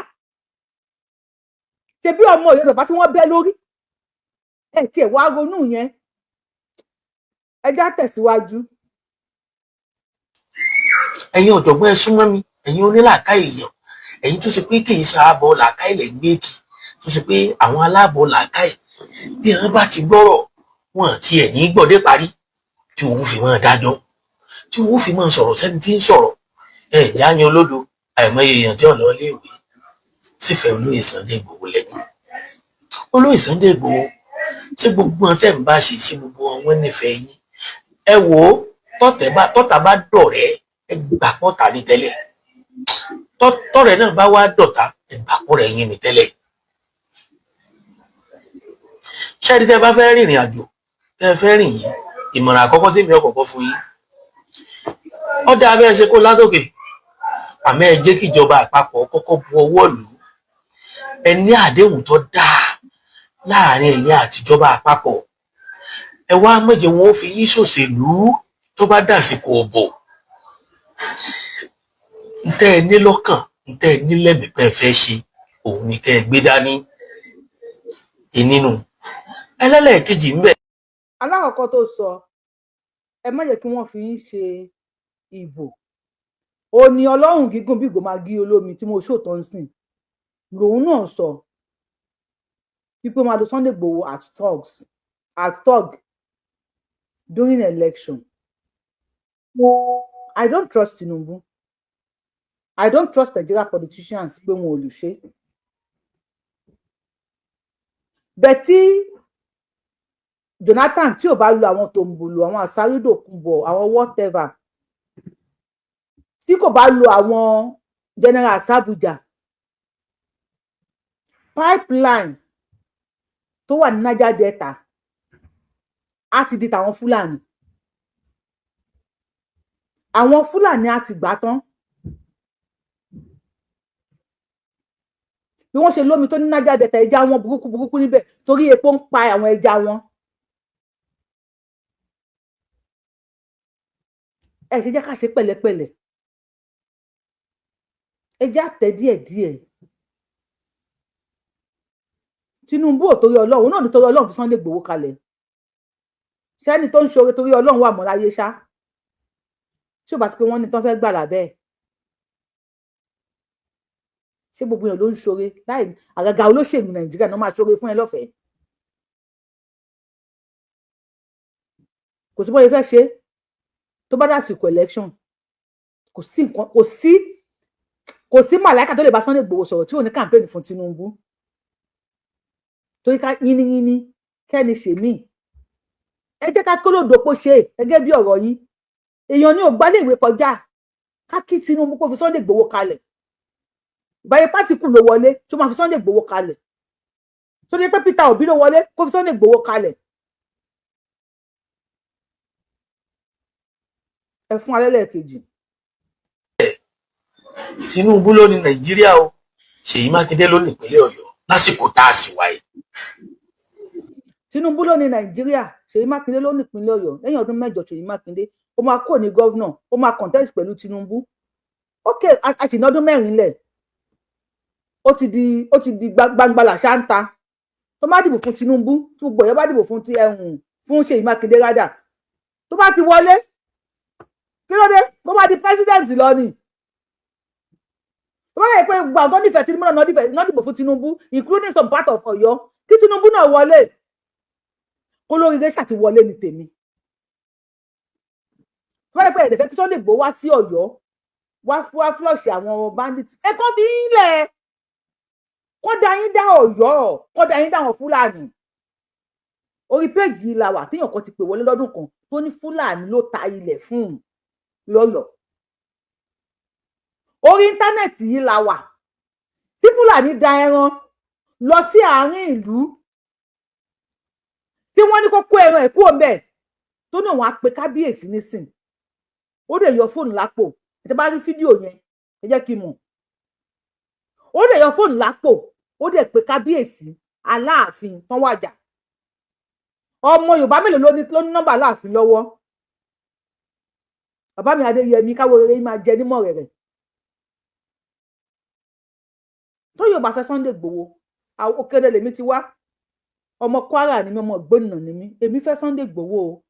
ṣe bí ọmọ Yorùbá tí wọ́n bẹ́ lórí. Ẹ̀ tí ẹ̀ wá ronú yẹn. Ẹ já tẹ̀síwájú. Ẹ̀yin ọ̀jọ̀gbọ́n, ẹ súnmọ́ mi. Ẹ̀yin onílàákàyè èèyàn, ẹ̀yin tó ṣe pé kì í ṣàbọ̀ làákàyè lẹ̀ ń gbé kì, tó ṣe pé àwọn aláàbọ̀ làákàyè, bí wọ́n bá ti gbọ́rọ̀ wọn àti ẹ̀ ní gbọ́dé parí, tí òun fi máa dájọ́, tí òun fi máa sọ̀rọ̀ sẹ́ni tí ń sọ̀rọ̀. Ẹ̀ já yan olódo. Àìmọye èèyàn tí ọ̀nà iléèwé sífẹ̀ẹ́ olóyè Sunday Igboho lẹ́nu. Olóyè Sunday Igboho, ṣé gbogbo wọn tẹ̀ ń bá ṣe, ṣé gbogbo wọn nífẹ̀ẹ́ yín? Ẹ wò ó, tọ́ta bá dọ̀rẹ́, ẹ gbà pọ́ta ní tẹ́lẹ̀. Tọ́rẹ́ náà bá wá dọ̀tá, ẹ gbà pọ́rẹ́ yín ní tẹ́lẹ̀. Ṣẹ́ẹ́rì, tẹ́ bá fẹ́ rìnrìn àjò tẹ́ fẹ́ rìn yìí, ìmọ̀ràn àkọ́kọ́ tèmi ọ̀kọ̀ọ̀kọ́ fún yín, ọ̀dà abẹ́ ṣe kó látòkè, àmọ́ ẹ jẹ́ kíjọba àpapọ̀ kọ́kọ́ bu ọwọ́ lù ú. Ẹ ní àdéhùn tó dáa láàrin ẹ̀yin àtijọba àpapọ̀. Ẹ wá méje wọn ó fi yín ṣòṣèlú tó bá dàsìkò òbò. Ntẹ́ ẹ ní lọ́kàn, ntẹ́ ẹ ní lẹ́mìí pé ẹ fẹ́ ṣe, òun ni kẹ́ ẹ gbé dání ìnínú ẹlẹ́lẹ́ẹ̀kejì ń bẹ. Alákọ̀ọ́kọ́ tó sọ, ẹ má jẹ́ kí wọ́n fi yín ṣe ìbò. Ó ní ọlọ́run gígùn bí ìgò olómi tí mo ṣòótọ́ ń sìn lòun náà sọ wípé ó máa lo Sunday Igboho as thug during election. I don't trust Tinubu. I don't trust Nigeria politicians pé wọn ò lè ṣe bẹ́ẹ̀. Tí Jonathan tí ò bá lo àwọn tòǹbòlò, àwọn àsárídòkúnbọ̀, àwọn whatever, tí kò bá lo àwọn general sabuja, pipeline tó wà ní Niger Delta á ti di tàwọn Fúlàní. Àwọn Fúlàní á ti gbà tán. Bí wọ́n ṣe lómi tó ní Niger Delta, ẹja wọn burúkú burúkú níbẹ̀ torí epo ń pa àwọn ẹja wọn. Ẹ ṣe jẹ́ ká ṣe pẹ̀lẹ́pẹ̀lẹ́, ẹ jẹ́ àtẹ díẹ̀díẹ̀. Tinubu ò torí Ọlọ́run náà, nítorí Ọlọ́run fi Sunday Igboho kalẹ̀. Sẹ́ni tó ń ṣoore torí Ọlọ́run wà mọ́ láyé ṣá, tí ò bá ti pé wọ́n ní tán fẹ́ gbà lábẹ́ ẹ̀. Ṣé gbogbo èèyàn ló ń ṣoore láì àgàgà olóṣèlú Nàìjíríà náà máa ṣoore fún ẹ lọ́fẹ̀ẹ́? Kò sí bóyá fẹ́ ṣe tó bá dàsìkò election, kò sí nǹkan, kò sí màláìka tó lè bá Sunday Igboho sọ̀rọ̀ tí ò ní campaign fún Tinubu, torí ká yínníyínní kẹ́ni ṣèmí. Ẹ jẹ́ ká kólódò pò ṣe gẹ́gẹ́ bí ọ̀rọ̀ yín. Èèyàn ní ò gbálẹ̀wé kọjá ká kí Tinubu kó fi Sunday Igboho kalẹ̀. Ìbáyé pátìkù ló wọlé tó máa fi Sunday Igboho kalẹ̀, tó dé pé Peter Obi ló wọlé kó fi Sunday Igboho kalẹ̀. Ẹ fún alẹ́ lẹ́ẹ̀kejì. Tinubu ló ní Nàìjíríà o, Ṣèyí Mákindé ló ní ìpínlẹ̀ Ọ̀yọ́ lásìkò tá a sì wáyé. Tinubu ló ní Nàìjíríà, Ṣèyí Mákindé ló ní ìpínlẹ̀ Ọ̀yọ́. Lẹ́yìn ọdún 8, Ṣèyí Mákindé ó máa kúrò ní governor, ó máa contest pẹ̀lú Tinubu. Ok, a sì ní ọdún 4 lẹ̀. Ó ti di gbangba làṣà ń ta. Tó bá dìbò fún Tinubu, tí gbogbo Ọ̀yọ́ bá dìbò fún ti ẹhùn fún Ṣèyí Mákindé rádà, tó bá ti wọlé, kí ló dé kó bá di president lọ ni? Tó bá yẹ pé gbogbo àwọn tó nífẹ̀ẹ́ Tinubu náà náà dìbò fún Tinubu, including some part of Ọ̀yọ́, kí Tinubu náà wọlé, kó lórí rẹ ṣàti wọlé ní tèmi. Tó bá yẹ pé ẹ̀dẹ̀fẹ́ kí Sunday Igboho wá sí Ọ̀yọ́ wá wá flush àwọn bandits, ẹ kàn fi ilẹ̀ kó dá yín dá Ọ̀yọ́, kó dá yín dá àwọn Fúlàní. Orí péjì yìí la wà téèyàn kan ti pè wọlé lọ́dún kan tó ní Fúlàní ló ta ilẹ̀ fún un lọ́yọ̀ọ́. Orí íńtánẹ́ẹ̀tì yìí la wà tí Fúlàní da ẹran lọ sí àárín ìlú, tí wọ́n ní kó kó ẹran ẹ̀ kúrò ńbẹ̀, tó ní òun á pe kábíyèsí nísìn. Ó dẹ̀ yọ fóònù lápò. Ẹ tẹ́ bá rí fídíò yẹn, ẹ jẹ́ kí n mọ̀. Ó dẹ̀ yọ fóònù lápò, ó dẹ̀ pe kábíyèsí Aláàfin tán wàjà. Ọmọ Yorùbá mélòó ló ní nọ́mbà Aláàfin lọ́wọ́? Bàbá mi Adéyẹmí, káwọ rere máa jẹ nímọ̀ rẹ̀ rẹ̀ tó Yorùbá fẹ́ Sunday Igboho. Òkèdè lèmi ti wá, ọmọ Kwara ni mí, ọmọ Ògbónà ni mí. Èmi fẹ́ Sunday Igboho o.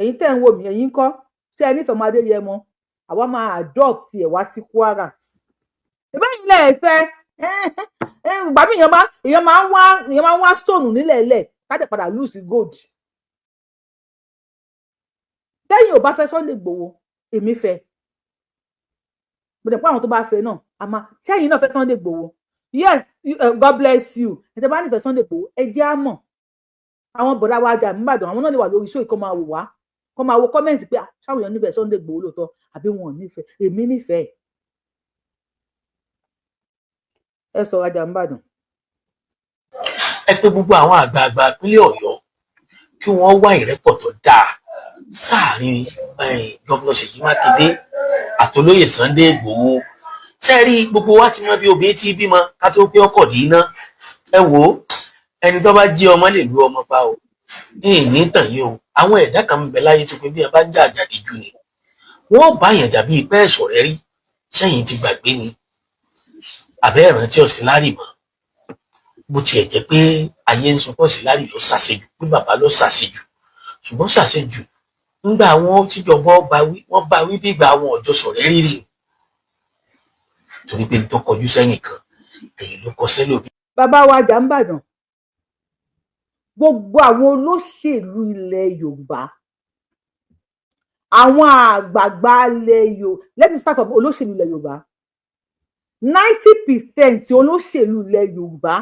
Ẹ̀yin tẹ́ ń wò mí, ẹ̀yin ńkọ́? Ṣé ẹ nífẹ̀ẹ́ ọmọ Adéyẹmọ? Àwa máa adopt ẹ̀ wá sí Kwara. Ìbáyìí lẹ̀ fẹ́ ìgbà míì, èèyàn máa ń wá stone nílẹ̀ lẹ̀ ká dẹ̀ padà lose gold. Tẹ́yìn ò bá fẹ́ Sunday Igboho, èmi fẹ́. Mo dẹ̀ pé àwọn tó bá fẹ́ náà, àmọ́ ṣẹ́yìn náà fẹ́ Sunday Igboho? Yes, God bless you. Ẹ tẹ́ bá nífẹ̀ẹ́ Sunday Igboho, ẹ jẹ́ á mọ̀. Àwọn bọ̀dá wa jà nígbàdàn, àwọn náà lè wà lórí show kó máa wò wá, kó máa wo comment pé ṣáwọn èèyàn nífẹ̀ẹ́ Sunday Igboho lóòótọ́ àbí wọn ò nífẹ̀ẹ́. Èmi nífẹ̀ẹ́. Ẹ sọ̀rọ̀ ajá nígbàdàn. Ẹ pé gbogbo àwọn àgbààgbà ìpínlẹ̀ Ọ̀yọ́ kí wọ́n wá ìrẹ́pọ̀ tó dáa sáàrin governor Ṣèyí Mákindé àtolóyè Sunday Ìgbòho. Ṣe rí, gbogbo wa ti mọ bí obìnrin tí bímọ ká tó pé ọkọ̀ dì í ná. Ẹ wò ó, ẹni tó bá jí ọmọ lè lu ọmọ pa o. Ní tàn yín o, àwọn ẹ̀dá kan ń bẹ láyé tó pé bí a bá ń jà àjàdí jù ni wọ́n bá yàn jà bíi pẹ́ ẹ̀sọ̀ rẹ rí. Sẹ́yìn ti gbàgbé ni àbẹ́ ìrántí Ọ̀sìnlárì mọ́? Bó tiẹ̀ jẹ́ pé ayé ń sọ pé Ọ̀sìnlárì ló ṣàṣejù, pé bàbá ló ṣàṣejù, ṣùgbọ́n ṣàṣejù ńgbà wọn tíjọba bá wí, wọ́n bá wí bí ìgbà àwọn ọ̀jọ́ sọ̀rẹ́ rírì. Torí pé n tó kọjú sẹ́yìn kan, èyí ló kọ sẹ́lòmíì. Bàbá wa Jàǹbàdàn, gbogbo àwọn olóṣèlú ilẹ̀ Yorùbá, àwọn àgbààgbà ilẹ̀ Yorùbá, let me start from olóṣèlú ilẹ̀ Yorùbá. 90% olóṣèlú ilẹ̀ Yorùbá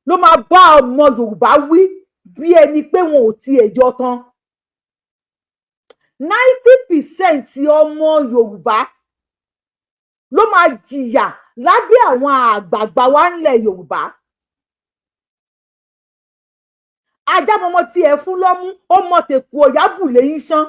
ló máa bá ọmọ Yorùbá wí bí ẹni pé wọn ò tiẹ̀ jọ tán. 90% ọmọ Yorùbá ló máa jìyà lábẹ́ àwọn àgbààgbà wa ńlẹ̀ Yorùbá. Ajá mọmọ tí ẹ fún lọ́mú, ó mọ tèkù ọ̀yá bù lẹ́yìn ṣán.